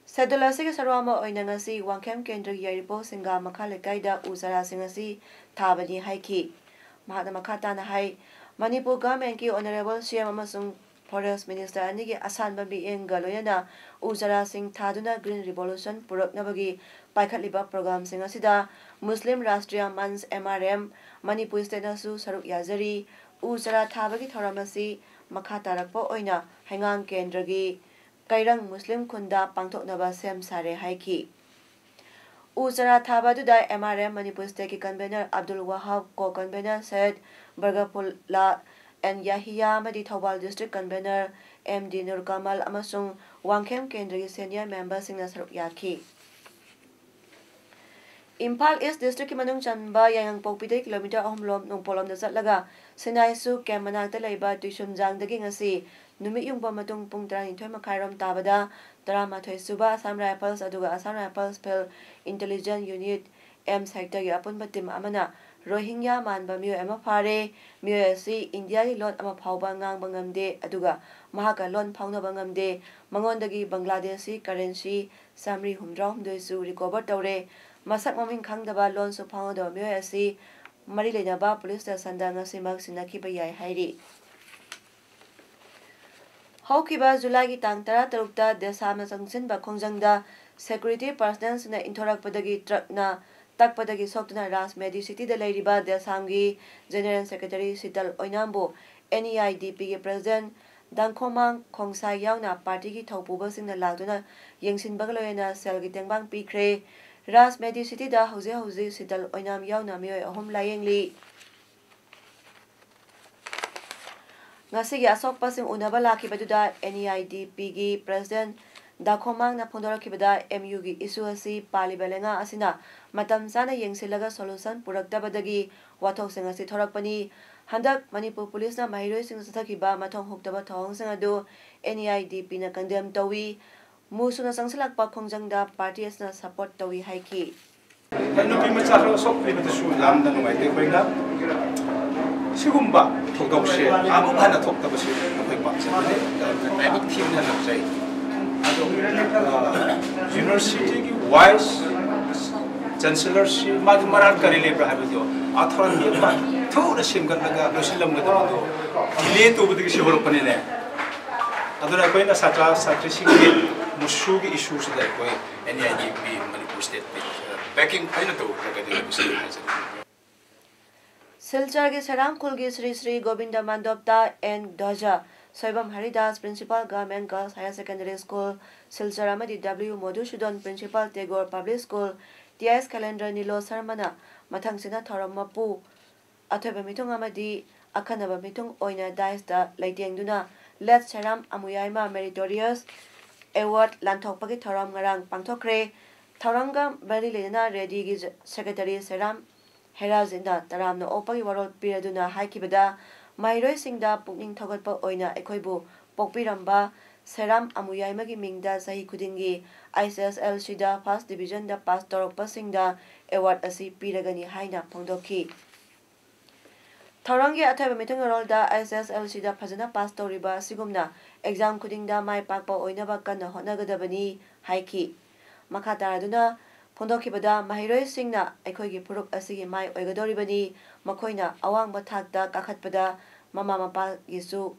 ꯁꯦꯗꯨꯜ ꯑꯁꯤꯒꯤ ꯁꯔꯨꯛ ꯑꯃ ꯑꯣꯏꯅ ꯉꯁꯤ ꯋꯥꯡꯈꯦꯝ ꯀꯦꯟꯗ꯭ꯔꯒꯤ ꯌꯥꯏꯔꯤꯄꯣꯛ ꯁꯤꯡꯒꯥ ꯃꯈꯥ ꯂꯩꯀꯥꯏꯗ ꯎ ꯆꯥꯔꯥꯁꯤꯡ ꯑꯁꯤ ꯊꯥꯕꯅꯤ ꯍꯥꯏꯈꯤ꯫ ꯃꯍꯥꯛꯅ ꯃꯈꯥ ꯇꯥꯅ ꯍꯥꯏ, ꯃꯅꯤꯄꯨꯔ ꯒꯚꯔꯟꯃꯦꯟꯠꯀꯤ ꯑꯣꯅꯔꯦꯕꯜ ꯁꯤ ꯑꯦꯝ ꯑꯃꯁꯨꯡ ꯐꯣꯔꯦꯁ꯭ꯠ ꯃꯤꯅꯤꯁꯇꯔ ꯑꯅꯤꯒꯤ ꯑꯁꯥꯟꯕ ꯃꯤꯠꯌꯦꯡꯒ ꯂꯣꯏꯅꯅ ꯎ ꯆꯥꯔꯥꯁꯤꯡ ꯊꯥꯗꯨꯅ ꯒ꯭ꯔꯤꯟ ꯔꯤꯚꯣꯂꯨꯁꯟ ꯄꯨꯔꯛꯅꯕꯒꯤ ꯄꯥꯏꯈꯠꯂꯤꯕ ꯄ꯭ꯔꯣꯒ꯭ꯔꯥꯝꯁꯤꯡ ꯑꯁꯤꯗ Muslim Rashtriya Manch, M R M, Manipur ꯁ꯭ꯇꯦꯠꯅꯁꯨ ꯁꯔꯨꯛ ꯌꯥꯖꯔꯤ꯫ ꯎ ꯆꯥꯔꯥ ꯊꯥꯕꯒꯤ ꯊꯧꯔꯝ ꯑꯁꯤ ꯃꯈꯥ ꯇꯥꯔꯛꯄ ꯑꯣꯏꯅ ꯍꯩꯉꯥꯡ ꯀꯦꯟꯗ꯭ꯔꯒꯤ ꯀꯩꯔꯪ ꯃꯨꯁꯂꯤꯝ ꯈꯨꯟꯗ ꯄꯥꯡꯊꯣꯛꯅꯕ ꯁꯦꯝ ꯁꯥꯔꯦ ꯍꯥꯏꯈꯤ꯫ ꯎ ꯆꯥꯔꯥ ꯊꯥꯕ ꯑꯗꯨꯗ ꯑꯦꯝ ꯑꯥꯔ ꯑꯦꯝ ꯃꯅꯤꯄꯨꯔ ꯁ꯭ꯇꯦꯠꯀꯤ ꯀꯟꯚꯦꯅꯔ ꯑꯕꯗꯨꯜ ꯋꯥꯍꯥꯕ, ꯀꯣ ꯀꯟꯚꯦꯅꯔ ꯁꯩꯌꯗ ꯕꯔꯒꯐꯨꯜꯂꯥ ꯑꯦꯟ ꯌꯥꯍꯤꯌꯥ ꯑꯃꯗꯤ Thoubal district convenor M D Nurkamal ꯑꯃꯁꯨꯡ ꯋꯥꯡꯈꯦꯝ ꯀꯦꯟꯗ꯭ꯔꯒꯤ ꯁꯦꯅꯤꯌꯔ ꯃꯦꯝꯕꯔꯁꯤꯡꯅ ꯁꯔꯨꯛ ꯌꯥꯈꯤ꯫ ꯏꯝꯐꯥꯜ ꯏꯁ꯭ꯠ ꯗꯤꯁꯇ꯭ꯔꯤꯛꯀꯤ ꯃꯅꯨꯡ ꯆꯟꯕ ꯌꯥꯏꯉꯪꯄꯣꯛꯄꯤꯗꯒꯤ ꯀꯤꯂꯣꯃꯤꯇꯔ ꯑꯍꯨꯝ ꯂꯣꯝ ꯅꯣꯡꯄꯣꯛꯂꯣꯝꯗ ꯆꯠꯂꯒ ꯁꯤꯅꯥꯏꯁꯨ ꯀꯦꯝꯞ ꯃꯅꯥꯛꯇ ꯂꯩꯕ ꯇꯨꯏꯁꯨꯝꯖꯥꯡꯗꯒꯤ ꯉꯁꯤ ꯅꯨꯃꯤꯠ ꯌꯨꯡꯕ ꯃꯇꯨꯡ ꯄꯨꯡ ꯇꯔꯥꯅꯤꯊꯣꯏ ꯃꯈꯥꯏꯔꯣꯝ ꯇꯥꯕꯗ ꯇꯔꯥꯃꯥꯊꯣꯏ ꯁꯨꯕ ꯑꯁꯥꯝ ꯔꯥꯏꯐꯜꯁ ꯑꯗꯨꯒ ꯑꯁꯥꯝ ꯔꯥꯏꯐꯜꯁ ꯐꯤꯜꯗ ꯏꯟꯇꯦꯂꯤꯖꯦꯟꯁ ꯌꯨꯅꯤꯠ, ꯑꯦꯝ ꯁꯦꯛꯇꯔꯒꯤ ꯑꯄꯨꯟꯕ ꯇꯤꯝ ꯑꯃꯅ ꯔꯣꯍꯤꯡꯒ꯭ꯌꯥ ꯃꯥꯟꯕ ꯃꯤꯑꯣꯏ ꯑꯃ ꯐꯥꯔꯦ꯫ ꯃꯤꯑꯣꯏ ꯑꯁꯤ ꯏꯟꯗꯤꯌꯥꯒꯤ ꯂꯣꯟ ꯑꯃ ꯐꯥꯎꯕ ꯉꯥꯡꯕ ꯉꯝꯗꯦ, ꯑꯗꯨꯒ ꯃꯍꯥꯛꯀ ꯂꯣꯟ ꯐꯥꯎꯅꯕ ꯉꯝꯗꯦ꯫ ꯃꯉꯣꯟꯗꯒꯤ ꯕꯪꯒ꯭ꯂꯥꯗꯦꯁꯤ ꯀꯔꯦꯟꯁꯤ ꯆꯥꯃꯔꯤ ꯍꯨꯝꯗ꯭ꯔꯥꯍꯨꯝꯗꯣꯏꯁꯨ ꯔꯤꯀꯣꯚꯔ ꯇꯧꯔꯦ꯫ ꯃꯁꯛ ꯃꯃꯤꯡ ꯈꯪꯗꯕ, ꯂꯣꯟꯁꯨ ꯐꯥꯎꯅꯗꯕ ꯃꯤꯑꯣꯏ ꯑꯁꯤ ꯃꯔꯤ ꯂꯩꯅꯕ ꯄꯨꯂꯤꯁ ꯁ꯭ꯇꯦꯁꯟꯗ ꯉꯁꯤꯃꯛ ꯁꯤꯟꯅꯈꯤꯕ ꯌꯥꯏ ꯍꯥꯏꯔꯤ꯫ ꯍꯧꯈꯤꯕ ꯖꯨꯂꯥꯏꯒꯤ ꯇꯥꯡ ꯇꯔꯥꯇꯔꯨꯛꯇ ꯗꯦꯁꯥꯝꯅ ꯆꯪꯁꯤꯟꯕ ꯈꯣꯡꯖꯪꯗ ꯁꯦꯀ꯭ꯌꯨꯔꯤꯇꯤ ꯄꯔꯁꯅꯦꯜꯁꯤꯡꯅ ꯏꯟꯊꯣꯔꯛꯄꯗꯒꯤ ꯇ꯭ꯔꯛꯅ ꯇꯛꯄꯗꯒꯤ ꯁꯣꯛꯇꯨꯅ ꯔꯥꯖ ꯃꯦꯗꯤ ꯁꯤꯇꯤꯗ ꯂꯩꯔꯤꯕ ꯗꯦꯁꯥꯝꯒꯤ ꯖꯦꯅꯔꯦꯜ ꯁꯦꯀ꯭ꯔꯦꯇꯔꯤ ꯁꯤꯇꯜ ꯑꯣꯏꯅꯥꯝꯕꯨ ꯑꯦꯟ ꯏ ꯑꯥꯏ ꯗꯤ ꯄꯤꯒꯤ ꯄ꯭ꯔꯁꯤꯗꯦꯟꯠ ꯗꯥꯡꯈꯣꯃꯥꯡ ꯈꯣꯡꯁꯥꯏ ꯌꯥꯎꯅ ꯄꯥꯔꯇꯤꯒꯤ ꯊꯧꯄꯨꯕꯁꯤꯡꯅ ꯂꯥꯛꯇꯨꯅ ꯌꯦꯡꯁꯤꯟꯕꯒ ꯂꯣꯏꯅꯅ ꯁꯦꯜꯒꯤ ꯇꯦꯡꯕꯥꯡ ꯄꯤꯈ꯭ꯔꯦ꯫ ꯔꯥꯖ ꯃꯦꯗꯤ ꯁꯤꯇꯤꯗ ꯍꯧꯖꯤꯛ ꯍꯧꯖꯤꯛ ꯁꯤꯇꯜ ꯑꯣꯏꯅꯥꯝ ꯌꯥꯎꯅ ꯃꯤꯑꯣꯏ ꯑꯍꯨꯝ ꯂꯥꯌꯦꯡꯂꯤ꯫ ꯉꯁꯤꯒꯤ ꯑꯁꯣꯛꯄꯁꯤꯡ ꯎꯅꯕ ꯂꯥꯛꯈꯤꯕꯗꯨꯗ ꯑꯦꯟ ꯏ ꯑꯥꯏ ꯗꯤ ꯄꯤꯒꯤ ꯄ꯭ꯔꯁꯤꯗꯦꯟꯠ ꯗꯥꯈꯣꯃꯥꯡꯅ ꯐꯣꯡꯗꯣꯔꯛꯈꯤꯕꯗ ꯑꯦꯝ ꯌꯨꯒꯤ ꯏꯁꯨ ꯑꯁꯤ ꯄꯥꯜꯂꯤꯕ ꯂꯩꯉꯥꯛ ꯑꯁꯤꯅ ꯃꯇꯝ ꯆꯥꯅ ꯌꯦꯡꯁꯤꯜꯂꯒ ꯁꯣꯂꯨꯁꯟ ꯄꯨꯔꯛꯇꯕꯗꯒꯤ ꯋꯥꯊꯣꯛꯁꯤꯡ ꯑꯁꯤ ꯊꯣꯔꯛꯄꯅꯤ꯫ ꯍꯟꯗꯛ ꯃꯅꯤꯄꯨꯔ ꯄꯨꯂꯤꯁꯅ ꯃꯍꯩꯔꯣꯏꯁꯤꯡꯗ ꯆꯠꯊꯈꯤꯕ ꯃꯊꯣꯡ ꯍꯨꯛꯇꯕ ꯊꯧꯑꯣꯡꯁꯤꯡ ꯑꯗꯨ ꯑꯦꯟ ꯏ ꯑꯥꯏ ꯗꯤ ꯄꯤꯅ ꯀꯟꯗꯦꯝ ꯇꯧꯏ꯫ ꯃꯨ ꯁꯨꯅ ꯆꯪꯁꯤꯜꯂꯛꯄ ꯈꯣꯡꯖꯪꯗ ꯄꯥꯔꯇꯤ ꯑꯁꯤꯅ ꯁꯄꯣꯔꯠ ꯇꯧꯏ ꯍꯥꯏꯈꯤ꯫ ꯅꯨꯄꯤ ꯃꯆꯥ ꯈꯔ ꯁꯣꯛꯈꯤꯕꯗꯨꯁꯨ ꯌꯥꯝꯅ ꯅꯨꯡꯉꯥꯏꯇꯦ ꯑꯩꯈꯣꯏꯅ꯫ ꯁꯤꯒꯨꯝꯕ ꯊꯧꯗꯣꯛꯁꯦ ꯑꯃꯨꯛ ꯍꯟꯅ ꯊꯣꯛꯇꯕꯁꯤ ꯑꯩꯈꯣꯏ ꯄꯥꯝꯖꯕꯅꯤ꯫ ꯂꯥꯏꯕꯛ ꯊꯤꯕꯅ ꯂꯧꯖꯩ꯫ ꯑꯗꯣ ꯌꯨꯅꯤꯚꯔꯁꯤꯇꯤꯒꯤ ꯋꯥꯏꯁ ꯆꯥꯟꯁꯦꯂꯔꯁꯤ ꯃꯥꯒꯤ ꯃꯔꯥꯜ ꯀꯔꯤ ꯂꯩꯕ꯭ꯔꯥ ꯍꯥꯏꯕꯗꯣ ꯑꯊꯣꯔꯥꯟꯕꯤ ꯑꯃ ꯊꯨꯅ ꯁꯦꯝꯒꯠꯂꯒ ꯂꯣꯏꯁꯤꯜꯂꯝꯒꯗꯕꯗꯣ ꯗꯤꯂꯦ ꯇꯧꯕꯗꯒꯤ ꯁꯤ ꯍꯧꯔꯛꯄꯅꯤꯅꯦ꯫ ꯑꯗꯨꯅ ꯑꯩꯈꯣꯏꯅ ꯁꯥꯇ꯭ꯔ ꯁꯥꯇ꯭ꯔꯤꯁꯤꯡꯒꯤ ꯃꯨꯁꯨꯒꯤ ꯏꯁꯨꯁꯤꯗ ꯑꯩꯈꯣꯏ N I D P Manipur state backing ꯐꯖꯅ ꯇꯧꯔꯒꯗꯤ ꯍꯥꯏꯕꯁꯤ ꯍꯥꯏꯖꯅꯤꯡꯏ꯫ ꯁꯤꯜꯆꯔꯒꯤ ꯁꯦꯔꯥꯝ ꯈꯨꯜꯒꯤ ꯁ꯭ꯔꯤ ꯁ꯭ꯔꯤ ꯒꯣꯕꯤꯟꯗ ꯃꯥꯟꯗꯣꯞꯇ N Dwaja, Soibam Haridas, Principal Government Girls Higher Secondary School, Silchar ꯑꯃꯗꯤ W Madhusudan, Principal Tagore Public School, T I S Khalendra Nilo ꯁꯔꯃꯅ ꯃꯊꯪꯁꯤꯠꯅ ꯊꯧꯔꯝ ꯃꯄꯨ, ꯑꯊꯣꯏꯕ ꯃꯤꯊꯨꯡ ꯑꯃꯗꯤ ꯑꯈꯟꯅꯕ ꯃꯤꯊꯨꯡ ꯑꯣꯏꯅ ꯗꯥꯏꯁꯇ ꯂꯩꯇꯦꯡꯗꯨꯅ ꯂꯦꯠ ꯁꯦꯔꯥꯝ ꯑꯃꯨꯌꯥꯏꯃ ꯃꯦꯔꯤꯇꯣꯔꯤꯌꯁ ꯑꯦꯋꯥꯔꯗ ꯂꯥꯟꯊꯣꯛꯄꯒꯤ ꯊꯧꯔꯝ ꯉꯔꯥꯡ ꯄꯥꯡꯊꯣꯛꯈ꯭ꯔꯦ꯫ ꯊꯧꯔꯝꯒ ꯃꯔꯤ ꯂꯩꯅꯅ ꯔꯦꯗꯤꯒꯤ ꯁꯦꯀ꯭ꯔꯦꯇꯔꯤ ꯁꯦꯔꯥꯝ ꯍꯦꯔꯥꯖꯤꯟꯅ ꯇꯔꯥꯝꯅ ꯑꯣꯛꯄꯒꯤ ꯋꯥꯔꯣꯜ ꯄꯤꯔꯗꯨꯅ ꯍꯥꯏꯈꯤꯕꯗ, ꯃꯍꯩꯔꯣꯏꯁꯤꯡꯗ ꯄꯨꯛꯅꯤꯡ ꯊꯧꯒꯠꯄ ꯑꯣꯏꯅ ꯑꯩꯈꯣꯏꯕꯨ ꯄꯣꯛꯄꯤꯔꯝꯕ ꯁꯦꯔꯥꯝ ꯑꯃꯨꯌꯥꯏꯃꯒꯤ ꯃꯤꯡꯗ ꯆꯍꯤ ꯈꯨꯗꯤꯡꯒꯤ ꯑꯥꯏ ꯁꯤ ꯑꯦꯁ ꯑꯦꯜ ꯁꯤꯗ ꯐꯥꯔꯁ ꯗꯤꯕꯤꯖꯟꯗ ꯄꯥꯁ ꯇꯧꯔꯛꯄꯁꯤꯡꯗ ꯑꯦꯋꯥꯔꯗ ꯑꯁꯤ ꯄꯤꯔꯒꯅꯤ ꯍꯥꯏꯅ ꯐꯣꯡꯗꯣꯛꯈꯤ꯫ ꯊꯧꯔꯝꯒꯤ ꯑꯊꯣꯏꯕ ꯃꯤꯊꯨꯡ ꯃꯔꯣꯜꯗ ꯑꯥꯏ ꯁꯤ ꯑꯦꯁ ꯑꯦꯜ ꯁꯤꯗ ꯐꯖꯅ ꯄꯥꯁ ꯇꯧꯔꯤꯕ ꯑꯁꯤꯒꯨꯝꯅ ꯑꯦꯛꯖꯥꯝ ꯈꯨꯗꯤꯡꯗ ꯃꯥꯏ ꯄꯥꯛꯄ ꯑꯣꯏꯅꯕ ꯀꯟꯅ ꯍꯣꯠꯅꯒꯗꯕꯅꯤ ꯍꯥꯏꯈꯤ꯫ ꯃꯈꯥ ꯇꯥꯔꯗꯨꯅ ꯐꯣꯡꯗꯣꯛꯈꯤꯕꯗ, ꯃꯍꯩꯔꯣꯏꯁꯤꯡꯅ ꯑꯩꯈꯣꯏꯒꯤ ꯐꯨꯔꯨꯞ ꯑꯁꯤꯒꯤ ꯃꯥꯏ ꯑꯣꯏꯒꯗꯧꯔꯤꯕꯅꯤ, ꯃꯈꯣꯏꯅ ꯑꯋꯥꯡꯕ ꯊꯥꯛꯇ ꯀꯥꯈꯠꯄꯗ ꯃꯃꯥ ꯃꯄꯥꯒꯤꯁꯨ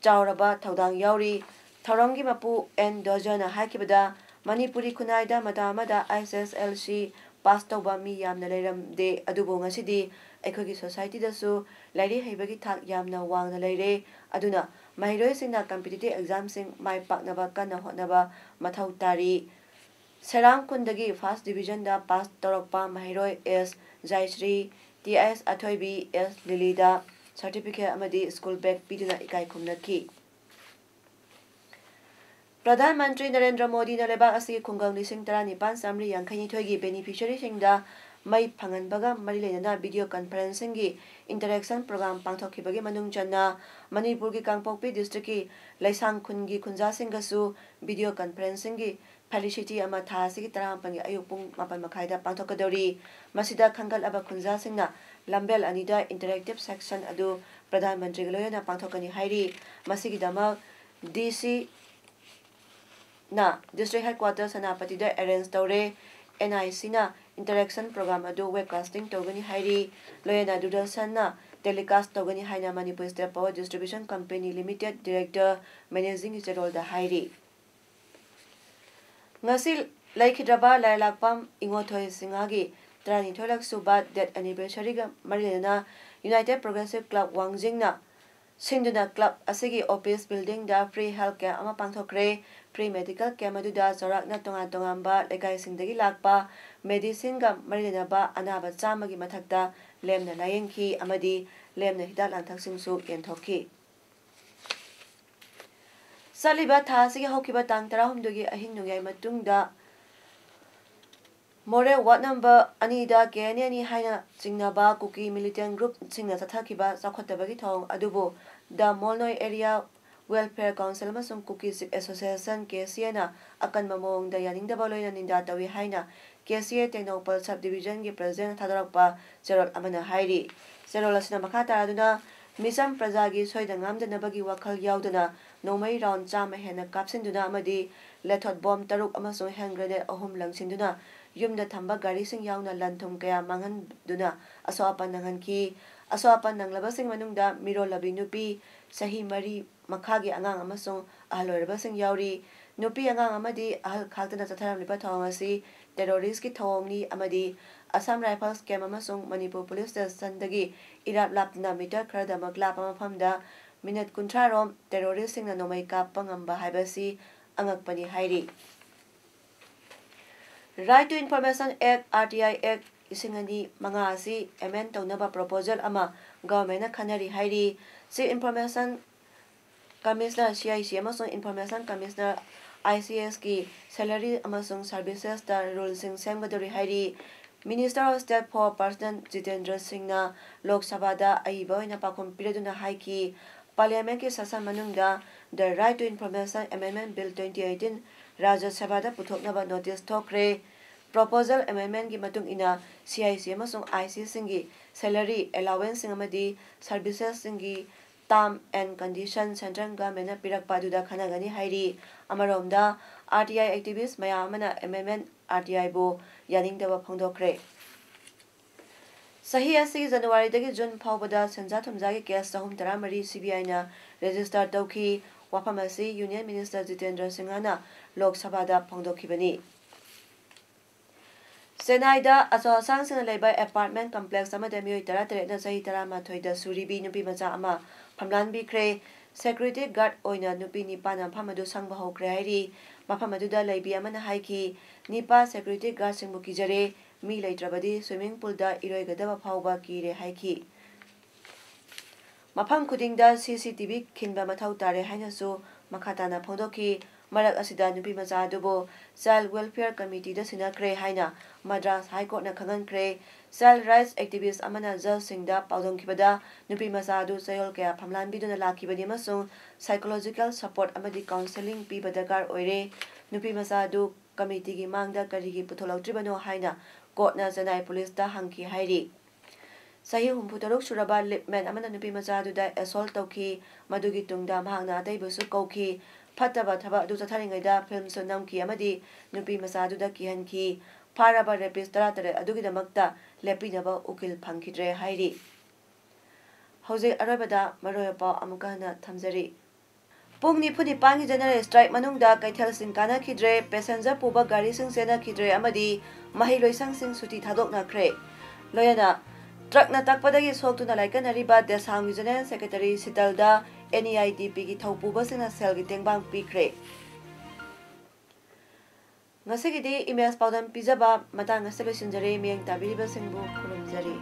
ꯆꯥꯎꯔꯕ ꯊꯧꯗꯥꯡ ꯌꯥꯎꯔꯤ꯫ ꯊꯧꯔꯝꯒꯤ ꯃꯄꯨ ꯑꯦꯟ ꯗꯣꯖꯅ ꯍꯥꯏꯈꯤꯕꯗ, ꯃꯅꯤꯄꯨꯔꯤ ꯈꯨꯟꯅꯥꯏꯗ ꯃꯇꯝ ꯑꯃꯗ I C S L C pass ꯇꯧꯕ ꯃꯤ ꯌꯥꯝꯅ ꯂꯩꯔꯝꯗꯦ, ꯑꯗꯨꯕꯨ ꯉꯁꯤꯗꯤ ꯑꯩꯈꯣꯏꯒꯤ ꯁꯣꯁꯥꯏꯇꯤꯗꯁꯨ ꯂꯥꯏꯔꯤꯛ ꯍꯩꯕꯒꯤ ꯊꯥꯛ ꯌꯥꯝꯅ ꯋꯥꯡꯅ ꯂꯩꯔꯦ꯫ ꯑꯗꯨꯅ ꯃꯍꯩꯔꯣꯏꯁꯤꯡꯅ ꯀꯝꯄꯤꯇꯤꯇꯤꯚ ꯑꯦꯛꯖꯥꯝꯁꯤꯡ ꯃꯥꯏ ꯄꯥꯛꯅꯕ ꯀꯟꯅ ꯍꯣꯠꯅꯕ ꯃꯊꯧ ꯇꯥꯔꯤ꯫ ꯁꯦꯔꯥꯝ ꯈꯨꯟꯗꯒꯤ ꯐꯥꯔꯁ ꯗꯤꯕꯤꯖꯟꯗ ꯄꯥꯁ ꯇꯧꯔꯛꯄ ꯃꯍꯩꯔꯣꯏ ꯑꯦꯁ ꯖꯥꯏꯁ꯭ꯔꯤ, ꯇꯤ ꯑꯦꯁ ꯑꯊꯣꯏꯕꯤ, ꯑꯦꯁ ꯂꯤꯂꯤꯗ ꯁꯥꯔꯇꯤꯐꯤꯀꯦꯠ ꯑꯃꯗꯤ ꯁ꯭ꯀꯨꯜ ꯕꯦꯒ ꯄꯤꯗꯨꯅ ꯏꯀꯥꯏ ꯈꯨꯝꯅꯈꯤ꯫ ꯄ꯭ꯔꯙꯥꯟ ꯃꯟꯇ꯭ꯔꯤ ꯅꯔꯦꯟꯗ꯭ꯔ ꯃꯣꯗꯤꯅ ꯂꯩꯕꯥꯛ ꯑꯁꯤꯒꯤ ꯈꯨꯡꯒꯪ ꯂꯤꯁꯤꯡ ꯇꯔꯥꯅꯤꯄꯥꯟ ꯆꯥꯃꯔꯤ ꯌꯥꯡꯈꯩꯅꯤꯊꯣꯏꯒꯤ ꯕꯦꯅꯤꯐꯤꯁꯔꯤꯁꯤꯡꯗ ꯃꯩ ꯐꯪꯍꯟꯕꯒ ꯃꯔꯤ ꯂꯩꯅꯅ ꯚꯤꯗꯤꯑꯣ ꯀꯟꯐꯔꯦꯟꯁꯤꯡꯒꯤ ꯏꯟꯇꯔꯦꯛꯁꯟ ꯄ꯭ꯔꯣꯒ꯭ꯔꯥꯝ ꯄꯥꯡꯊꯣꯛꯈꯤꯕꯒꯤ ꯃꯅꯨꯡ ꯆꯟꯅ ꯃꯅꯤꯄꯨꯔꯒꯤ ꯀꯥꯡꯄꯣꯛꯄꯤ ꯗꯤꯁꯇ꯭ꯔꯤꯛꯀꯤ ꯂꯩꯁꯥꯡ ꯈꯨꯟꯒꯤ ꯈꯨꯟꯖꯥꯁꯤꯡꯒꯁꯨ ꯚꯤꯗꯤꯑꯣ ꯀꯟꯐꯔꯦꯟꯁꯤꯡꯒꯤ ꯈꯥꯂꯤ ꯁꯤꯇꯤ ꯑꯃ ꯊꯥ ꯑꯁꯤꯒꯤ ꯇꯔꯥꯃꯥꯄꯟꯒꯤ ꯑꯌꯨꯛ ꯄꯨꯡ ꯃꯥꯄꯟ ꯃꯈꯥꯏꯗ ꯄꯥꯡꯊꯣꯛꯀꯗꯧꯔꯤ꯫ ꯃꯁꯤꯗ ꯈꯟꯒꯠꯂꯕ ꯈꯨꯟꯖꯥꯁꯤꯡꯅ ꯂꯝꯕꯦꯜ ꯑꯅꯤꯗ interactive session ꯑꯗꯨ ꯄ꯭ꯔꯙꯥꯟ ꯃꯟꯇ꯭ꯔꯤꯒ ꯂꯣꯏꯅꯅ ꯄꯥꯡꯊꯣꯛꯀꯅꯤ ꯍꯥꯏꯔꯤ꯫ ꯃꯁꯤꯒꯤꯗꯃꯛ ꯗꯤ ꯁꯤ ꯅ district headquarter ꯁꯦꯅꯥꯄꯇꯤꯗ arrange ꯇꯧꯔꯦ꯫ ꯑꯦꯟ ꯑꯥꯏ ꯁꯤꯅ interaction program ꯑꯗꯨ webcasting ꯇꯧꯒꯅꯤ ꯍꯥꯏꯔꯤ꯫ ꯂꯣꯏꯅꯅ ꯗꯨꯔꯗꯔꯁꯟꯅ telecast ꯇꯧꯒꯅꯤ ꯍꯥꯏꯅ Manipur State Power Distribution Company Limited director managing ꯒꯤ ꯆꯦꯔꯣꯜꯗ ꯍꯥꯏꯔꯤ꯫ ꯉꯁꯤ ꯂꯩꯈꯤꯗ꯭ꯔꯕ ꯂꯥꯏꯔꯂꯥꯛꯄꯝ ꯏꯉꯣꯊꯣꯏ ꯁꯤꯡꯍꯒꯤ ꯇꯔꯥꯅꯤꯊꯣꯏꯂꯛ ꯁꯨꯕ death anniversary ꯒ ꯃꯔꯤ ꯂꯩꯅꯅ United Progressive Club ꯋꯥꯡꯖꯤꯡꯅ ꯁꯤꯟꯗꯨꯅ club ꯑꯁꯤꯒꯤ office building ꯗ free health camp ꯑꯃ ꯄꯥꯡꯊꯣꯛꯈ꯭ꯔꯦ꯫ Free medical camp ꯑꯗꯨꯗ ꯆꯥꯎꯔꯥꯛꯅ ꯇꯣꯉꯥꯟ ꯇꯣꯉꯥꯟꯕ ꯂꯩꯀꯥꯏꯁꯤꯡꯗꯒꯤ ꯂꯥꯛꯄ medicine ꯒ ꯃꯔꯤ ꯂꯩꯅꯕ ꯑꯅꯥꯕ ꯆꯥꯝꯃꯒꯤ ꯃꯊꯛꯇ ꯂꯦꯝꯅ ꯂꯥꯌꯦꯡꯈꯤ ꯑꯃꯗꯤ ꯂꯦꯝꯅ ꯍꯤꯗꯥꯛ ꯂꯥꯡꯊꯛꯁꯤꯡꯁꯨ ꯌꯦꯟꯊꯣꯛꯈꯤ꯫ ꯆꯠꯂꯤꯕ ꯊꯥ ꯑꯁꯤꯒꯤ ꯍꯧꯈꯤꯕ ꯇꯥꯡ ꯇꯔꯥꯍꯨꯝꯗꯣꯏꯒꯤ ꯑꯍꯤꯡ ꯅꯣꯡꯌꯥꯏ ꯃꯇꯨꯡꯗ ꯃꯣꯔꯦ ward number ꯑꯅꯤꯗ ꯀꯦ ꯑꯦꯟ ꯑꯦꯅꯤ ꯍꯥꯏꯅ ꯆꯤꯡꯅꯕ ꯀꯨꯀꯤ militant group ꯁꯤꯡꯅ ꯆꯠꯊꯈꯤꯕ ꯆꯥꯎꯈꯠꯇꯕꯒꯤ ꯊꯧꯑꯣꯡ ꯑꯗꯨꯕꯨ The ꯃꯣꯜꯅꯣꯏ Area Welfare Council ꯑꯃꯁꯨꯡ ꯀꯨꯀꯤ Chief Association, ꯀꯦ ꯁꯤ ꯑꯦꯅ ꯑꯀꯟꯕ ꯃꯑꯣꯡꯗ ꯌꯥꯅꯤꯡꯗꯕ ꯂꯣꯏꯅ ꯅꯤꯟꯗꯥ ꯇꯧꯏ ꯍꯥꯏꯅ ꯀꯦ ꯁꯤ ꯑꯦ ꯇꯦꯡꯅꯧꯄꯜ sub division ꯒꯤ president ꯅ ꯊꯥꯗꯣꯔꯛꯄ ꯆꯦꯔꯣꯜ ꯑꯃꯅ ꯍꯥꯏꯔꯤ꯫ ꯆꯦꯔꯣꯜ ꯑꯁꯤꯅ ꯃꯈꯥ ꯇꯥꯔꯗꯨꯅ ꯃꯤꯆꯝ ꯄ꯭ꯔꯖꯥꯒꯤ ꯁꯣꯏꯗ ꯉꯥꯝꯗꯅꯕꯒꯤ ꯋꯥꯈꯜ ꯌꯥꯎꯗꯅ ꯅꯣꯡꯃꯩ round ꯆꯥꯝꯃ ꯍꯦꯟꯅ ꯀꯥꯞꯁꯤꯟꯗꯨꯅ ꯑꯃꯗꯤ lethot bomb ꯇꯔꯨꯛ ꯑꯃꯁꯨꯡ hand grenade ꯑꯍꯨꯝ ꯂꯪꯁꯤꯟꯗꯨꯅ ꯌꯨꯝꯗ ꯊꯝꯕ ꯒꯥꯔꯤꯁꯤꯡ ꯌꯥꯎꯅ ꯂꯟ ꯊꯨꯝ ꯀꯌꯥ ꯃꯥꯡꯍꯟꯗꯨꯅ ꯑꯁꯣꯛ ꯑꯄꯟ ꯅꯪꯍꯟꯈꯤ꯫ ꯑꯁꯣꯛ ꯑꯄꯟ ꯅꯪꯂꯕꯁꯤꯡ ꯃꯅꯨꯡꯗ ꯃꯤꯔꯣꯜꯂꯕꯤ ꯅꯨꯄꯤ ꯆꯍꯤ ꯃꯔꯤ ꯃꯈꯥꯒꯤ ꯑꯉꯥꯡ ꯑꯃꯁꯨꯡ ꯑꯍꯜ ꯑꯣꯏꯔꯕꯁꯤꯡ ꯌꯥꯎꯔꯤ꯫ ꯅꯨꯄꯤ ꯑꯉꯥꯡ ꯑꯃꯗꯤ ꯑꯍꯜ ꯈꯥꯛꯇꯅ ꯆꯠꯊꯔꯝꯂꯤꯕ ꯊꯧꯑꯣꯡ ꯑꯁꯤ terrorist ꯀꯤ ꯊꯧꯑꯣꯡꯅꯤ ꯑꯃꯗꯤ Assam Rifles camp ꯑꯃꯁꯨꯡ ꯃꯅꯤꯄꯨꯔ police station ꯗꯒꯤ ꯏꯔꯥꯞ ꯂꯥꯞꯇꯅ meter ꯈꯔꯗꯃꯛ ꯂꯥꯞꯄ ꯃꯐꯝꯗ minute ꯀꯨꯟꯊ꯭ꯔꯥ ꯔꯣꯝ terrorist ꯁꯤꯡꯅ ꯅꯣꯡꯃꯩ ꯀꯥꯞꯄ ꯉꯝꯕ ꯍꯥꯏꯕꯁꯤ ꯑꯉꯛꯄꯅꯤ ꯍꯥꯏꯔꯤ꯫ Right to Information Act, R T I Act, ꯂꯤꯁꯤꯡ ꯑꯅꯤ ꯃꯉꯥ ꯑꯁꯤ amend ꯇꯧꯅꯕ proposal ꯑꯃ government ꯅ ꯈꯟꯅꯔꯤ ꯍꯥꯏꯔꯤ꯫ Chief Information Commissioner, C I C, ꯑꯃꯁꯨꯡ Information Commissioner, I C S ꯀꯤ salary ꯑꯃꯁꯨꯡ services ꯇ rule ꯁꯤꯡ ꯁꯦꯝꯒꯗꯧꯔꯤ ꯍꯥꯏꯔꯤ꯫ Minister of State for Personnel Jitendra ꯁꯤꯡꯅ ꯂꯣꯛ ꯁꯚꯥꯗ ꯑꯏꯕ ꯑꯣꯏꯅ ꯄꯥꯎꯈꯨꯝ ꯄꯤꯔꯗꯨꯅ ꯍꯥꯏꯈꯤ, Parliament ꯀꯤ session ꯃꯅꯨꯡꯗ The Right to Information Amendment Bill twenty eighteen ꯔꯥꯖ꯭ꯌ ꯁꯚꯥꯗ ꯄꯨꯊꯣꯛꯅꯕ ꯅꯣꯇꯤꯁ ꯊꯣꯛꯈ꯭ꯔꯦ꯫ ꯄ꯭ꯔꯣꯄꯣꯖꯦꯜ ꯑꯦꯃꯦꯟꯃꯦꯟꯒꯤ ꯃꯇꯨꯡ ꯏꯟꯅ ꯁꯤ ꯑꯥꯏ ꯁꯤ ꯑꯃꯁꯨꯡ ꯑꯥꯏ ꯁꯤꯁꯤꯡꯒꯤ ꯁꯦꯂꯔꯤ, ꯑꯦꯂꯥꯋꯦꯟꯁꯁꯤꯡ ꯑꯃꯗꯤ ꯁꯔꯚꯤꯁꯦꯁꯁꯤꯡꯒꯤ ꯇꯥꯔꯝ ꯑꯦꯟ ꯀꯟꯗꯤꯁꯟ ꯁꯦꯟꯇ꯭ꯔꯦꯜ ꯒꯚꯔꯟꯃꯦꯟꯠꯅ ꯄꯤꯔꯛꯄ ꯑꯗꯨꯗ ꯈꯟꯅꯒꯅꯤ ꯍꯥꯏꯔꯤ꯫ ꯑꯃꯔꯣꯝꯗ, ꯑꯥꯔ ꯇꯤ ꯑꯥꯏ ꯑꯦꯛꯇꯤꯚꯤꯁ꯭ꯠ ꯃꯌꯥꯝ ꯑꯃꯅ ꯑꯦꯃꯦꯟꯃꯦꯟꯠ ꯑꯥꯔ ꯇꯤ ꯑꯥꯏꯕꯨ ꯌꯥꯅꯤꯡꯗꯕ ꯐꯣꯡꯗꯣꯛꯈ꯭ꯔꯦ꯫ ꯆꯍꯤ ꯑꯁꯤꯒꯤ ꯖꯅꯋꯥꯔꯤꯗꯒꯤ ꯖꯨꯟ ꯐꯥꯎꯕꯗ ꯁꯦꯟꯖꯥ ꯊꯨꯝꯖꯥꯒꯤ ꯀꯦꯁ ꯆꯍꯨꯝ ꯇꯔꯥꯃꯔꯤ ꯁꯤ ꯕꯤ ꯑꯥꯏꯅ ꯔꯦꯖꯤꯁꯇꯔ ꯇꯧꯈꯤ꯫ ꯋꯥꯐꯝ ꯑꯁꯤ ꯌꯨꯅꯤꯌꯟ ꯃꯤꯅꯤꯁꯇꯔ ꯖꯤꯇꯦꯟꯗ꯭ꯔ ꯁꯤꯡꯍꯅ ꯂꯣꯛ ꯁꯚꯥꯗ ꯐꯣꯡꯗꯣꯛꯈꯤꯕꯅꯤ꯫ ꯆꯦꯟꯅꯥꯏꯗ ꯑꯆꯧ ꯑꯁꯥꯡꯁꯤꯡꯅ ꯂꯩꯕ ꯑꯦꯄꯥꯔꯠꯃꯦꯟꯠ ꯀꯝꯄ꯭ꯂꯦꯛꯁ ꯑꯃꯗ ꯃꯤꯑꯣꯏ ꯇꯔꯥꯇꯔꯦꯠꯅ ꯆꯍꯤ ꯇꯔꯥꯃꯥꯊꯣꯏꯗ ꯁꯨꯔꯤꯕꯤ ꯅꯨꯄꯤ ꯃꯆꯥ ꯑꯃ ꯐꯝꯂꯥꯟꯕꯤꯈ꯭ꯔꯦ꯫ ꯁꯦꯀ꯭ꯌꯨꯔꯤꯇꯤ ꯒꯥꯔꯗ ꯑꯣꯏꯅ ꯅꯨꯄꯤ ꯅꯤꯄꯥꯅ ꯃꯐꯝ ꯑꯗꯨ ꯁꯪꯕ ꯍꯧꯈ꯭ꯔꯦ ꯍꯥꯏꯔꯤ꯫ ꯃꯐꯝ ꯑꯗꯨꯗ ꯂꯩꯕꯤ ꯑꯃꯅ ꯍꯥꯏꯈꯤ, "ꯅꯤꯄꯥ ꯁꯦꯀ꯭ꯌꯨꯔꯤꯇꯤ ꯒꯥꯔꯗꯁꯤꯡꯕꯨ ꯀꯤꯖꯔꯦ꯫ ꯃꯤ ꯂꯩꯇ꯭ꯔꯕꯗꯤ ꯁ꯭ꯋꯤꯃꯤꯡ ꯄꯨꯜꯗ ꯏꯔꯣꯏꯒꯗꯕ ꯐꯥꯎꯕ ꯀꯤꯔꯦ" ꯍꯥꯏꯈꯤ꯫ ꯃꯐꯝ ꯈꯨꯗꯤꯡꯗ ꯁꯤ ꯁꯤ ꯇꯤ ꯚꯤ ꯈꯤꯟꯕ ꯃꯊꯧ ꯇꯥꯔꯦ ꯍꯥꯏꯅꯁꯨ ꯃꯈꯥ ꯇꯥꯅ ꯐꯣꯡꯗꯣꯛꯈꯤ꯫ ꯃꯔꯛ ꯑꯁꯤꯗ ꯅꯨꯄꯤ ꯃꯆꯥ ꯑꯗꯨꯕꯨ ꯆꯥꯏꯜ ꯋꯦꯜꯐꯤꯌꯔ ꯀꯃꯤꯇꯤꯗ ꯁꯤꯟꯅꯈ꯭ꯔꯦ ꯍꯥꯏꯅ ꯃꯗ꯭ꯔꯥꯁ ꯍꯥꯏ ꯀꯣꯔꯠꯅ ꯈꯪꯍꯟꯈ꯭ꯔꯦ꯫ ꯆꯥꯏꯜ ꯔꯥꯏꯠꯁ ꯑꯦꯛꯇꯤꯚꯤꯁ꯭ꯠ ꯑꯃꯅ ꯖꯖꯁꯤꯡꯗ ꯄꯥꯎꯗꯝꯈꯤꯕꯗ, ꯅꯨꯄꯤ ꯃꯆꯥ ꯑꯗꯨ ꯆꯌꯣꯜ ꯀꯌꯥ ꯐꯝꯂꯥꯟꯕꯤꯗꯨꯅ ꯂꯥꯛꯈꯤꯕꯅꯤ ꯑꯃꯁꯨꯡ ꯁꯥꯏꯀꯣꯂꯣꯖꯤꯀꯦꯜ ꯁꯄꯣꯔꯠ ꯑꯃꯗꯤ ꯀꯥꯎꯟꯁꯦꯂꯤꯡ ꯄꯤꯕ ꯗꯔꯀꯥꯔ ꯑꯣꯏꯔꯦ꯫ ꯅꯨꯄꯤ ꯃꯆꯥ ꯑꯗꯨ ꯀꯃꯤꯇꯤꯒꯤ ꯃꯥꯡꯗ ꯀꯔꯤꯒꯤ ꯄꯨꯊꯣꯛꯂꯛꯇ꯭ꯔꯤꯕꯅꯣ ꯍꯥꯏꯅ ꯀꯣꯔꯠꯅ ꯆꯦꯟꯅꯥꯏ ꯄꯨꯂꯤꯁꯇ ꯍꯪꯈꯤ ꯍꯥꯏꯔꯤ꯫ ꯆꯍꯤ ꯍꯨꯝꯐꯨꯇꯔꯨꯛ ꯁꯨꯔꯕ ꯂꯤꯞꯃꯦꯟ ꯑꯃꯅ ꯅꯨꯄꯤ ꯃꯆꯥ ꯑꯗꯨꯗ ꯑꯦꯁꯣꯜꯠ ꯇꯧꯈꯤ꯫ ꯃꯗꯨꯒꯤ ꯇꯨꯡꯗ ꯃꯍꯥꯛꯅ ꯑꯇꯩꯕꯨꯁꯨ ꯀꯧꯈꯤ꯫ ꯐꯠꯇꯕ ꯊꯕꯛ ꯑꯗꯨ ꯆꯠꯊꯔꯤꯉꯩꯗ ꯐꯤꯜꯝꯁꯨ ꯅꯝꯈꯤ ꯑꯃꯗꯤ ꯅꯨꯄꯤ ꯃꯆꯥ ꯑꯗꯨꯗ ꯀꯤꯍꯟꯈꯤ꯫ ꯐꯥꯔꯕ ꯔꯦꯄꯤꯁ꯭ꯠ ꯇꯔꯥꯇꯔꯦꯠ ꯑꯗꯨꯒꯤꯗꯃꯛꯇ ꯂꯦꯞꯄꯤꯅꯕ ꯎꯀꯤꯜ ꯐꯪꯈꯤꯗ꯭ꯔꯦ ꯍꯥꯏꯔꯤ꯫ ꯍꯧꯖꯤꯛ ꯑꯔꯣꯏꯕꯗ ꯃꯔꯨꯑꯣꯏꯕ ꯄꯥꯎ ꯑꯃꯨꯛꯀ ꯍꯟꯅ ꯊꯝꯖꯔꯤ꯫ ꯄꯨꯡ ꯅꯤꯐꯨ ꯅꯤꯄꯥꯟꯒꯤ ꯖꯦꯅꯔꯦꯜ ꯁ꯭ꯇ꯭ꯔꯥꯏꯛ ꯃꯅꯨꯡꯗ ꯀꯩꯊꯦꯜꯁꯤꯡ ꯀꯥꯟꯅꯈꯤꯗ꯭ꯔꯦ, ꯄꯦꯁꯦꯟꯖꯔ ꯄꯨꯕ ꯒꯥꯔꯤꯁꯤꯡ ꯆꯦꯟꯅꯈꯤꯗ꯭ꯔꯦ ꯑꯃꯗꯤ ꯃꯍꯩꯂꯣꯏꯁꯪꯁꯤꯡ ꯁꯨꯇꯤ ꯊꯥꯗꯣꯛꯅꯈ꯭ꯔꯦ꯫ ꯂꯣꯏꯅꯅ ꯇ꯭ꯔꯛꯅ ꯇꯛꯄꯗꯒꯤ ꯁꯣꯛꯇꯨꯅ ꯂꯥꯏꯀꯠꯅꯔꯤꯕ ꯗꯦꯁꯥꯝꯒꯤ ꯖꯦꯅꯔꯦꯜ ꯁꯦꯀ꯭ꯔꯦꯇꯔꯤ ꯁꯤꯇꯜꯗ ꯑꯦꯟ ꯏ ꯑꯥꯏ ꯗꯤ ꯄꯤꯒꯤ ꯊꯧꯄꯨꯕꯁꯤꯡꯅ ꯁꯦꯜꯒꯤ ꯇꯦꯡꯕꯥꯡ ꯄꯤꯈ꯭ꯔꯦ꯫ ꯉꯁꯤꯒꯤꯗꯤ ꯏꯃꯦꯖ ꯄꯥꯎꯗꯝ ꯄꯤꯖꯕ ꯃꯇꯥꯡ ꯑꯁꯤꯗ ꯂꯣꯏꯁꯤꯟꯖꯔꯦ꯫ ꯃꯤꯠꯌꯦꯡ ꯇꯥꯕꯤꯔꯤꯕꯁꯤꯡꯕꯨ ꯈꯨꯔꯨꯝꯖꯔꯤ꯫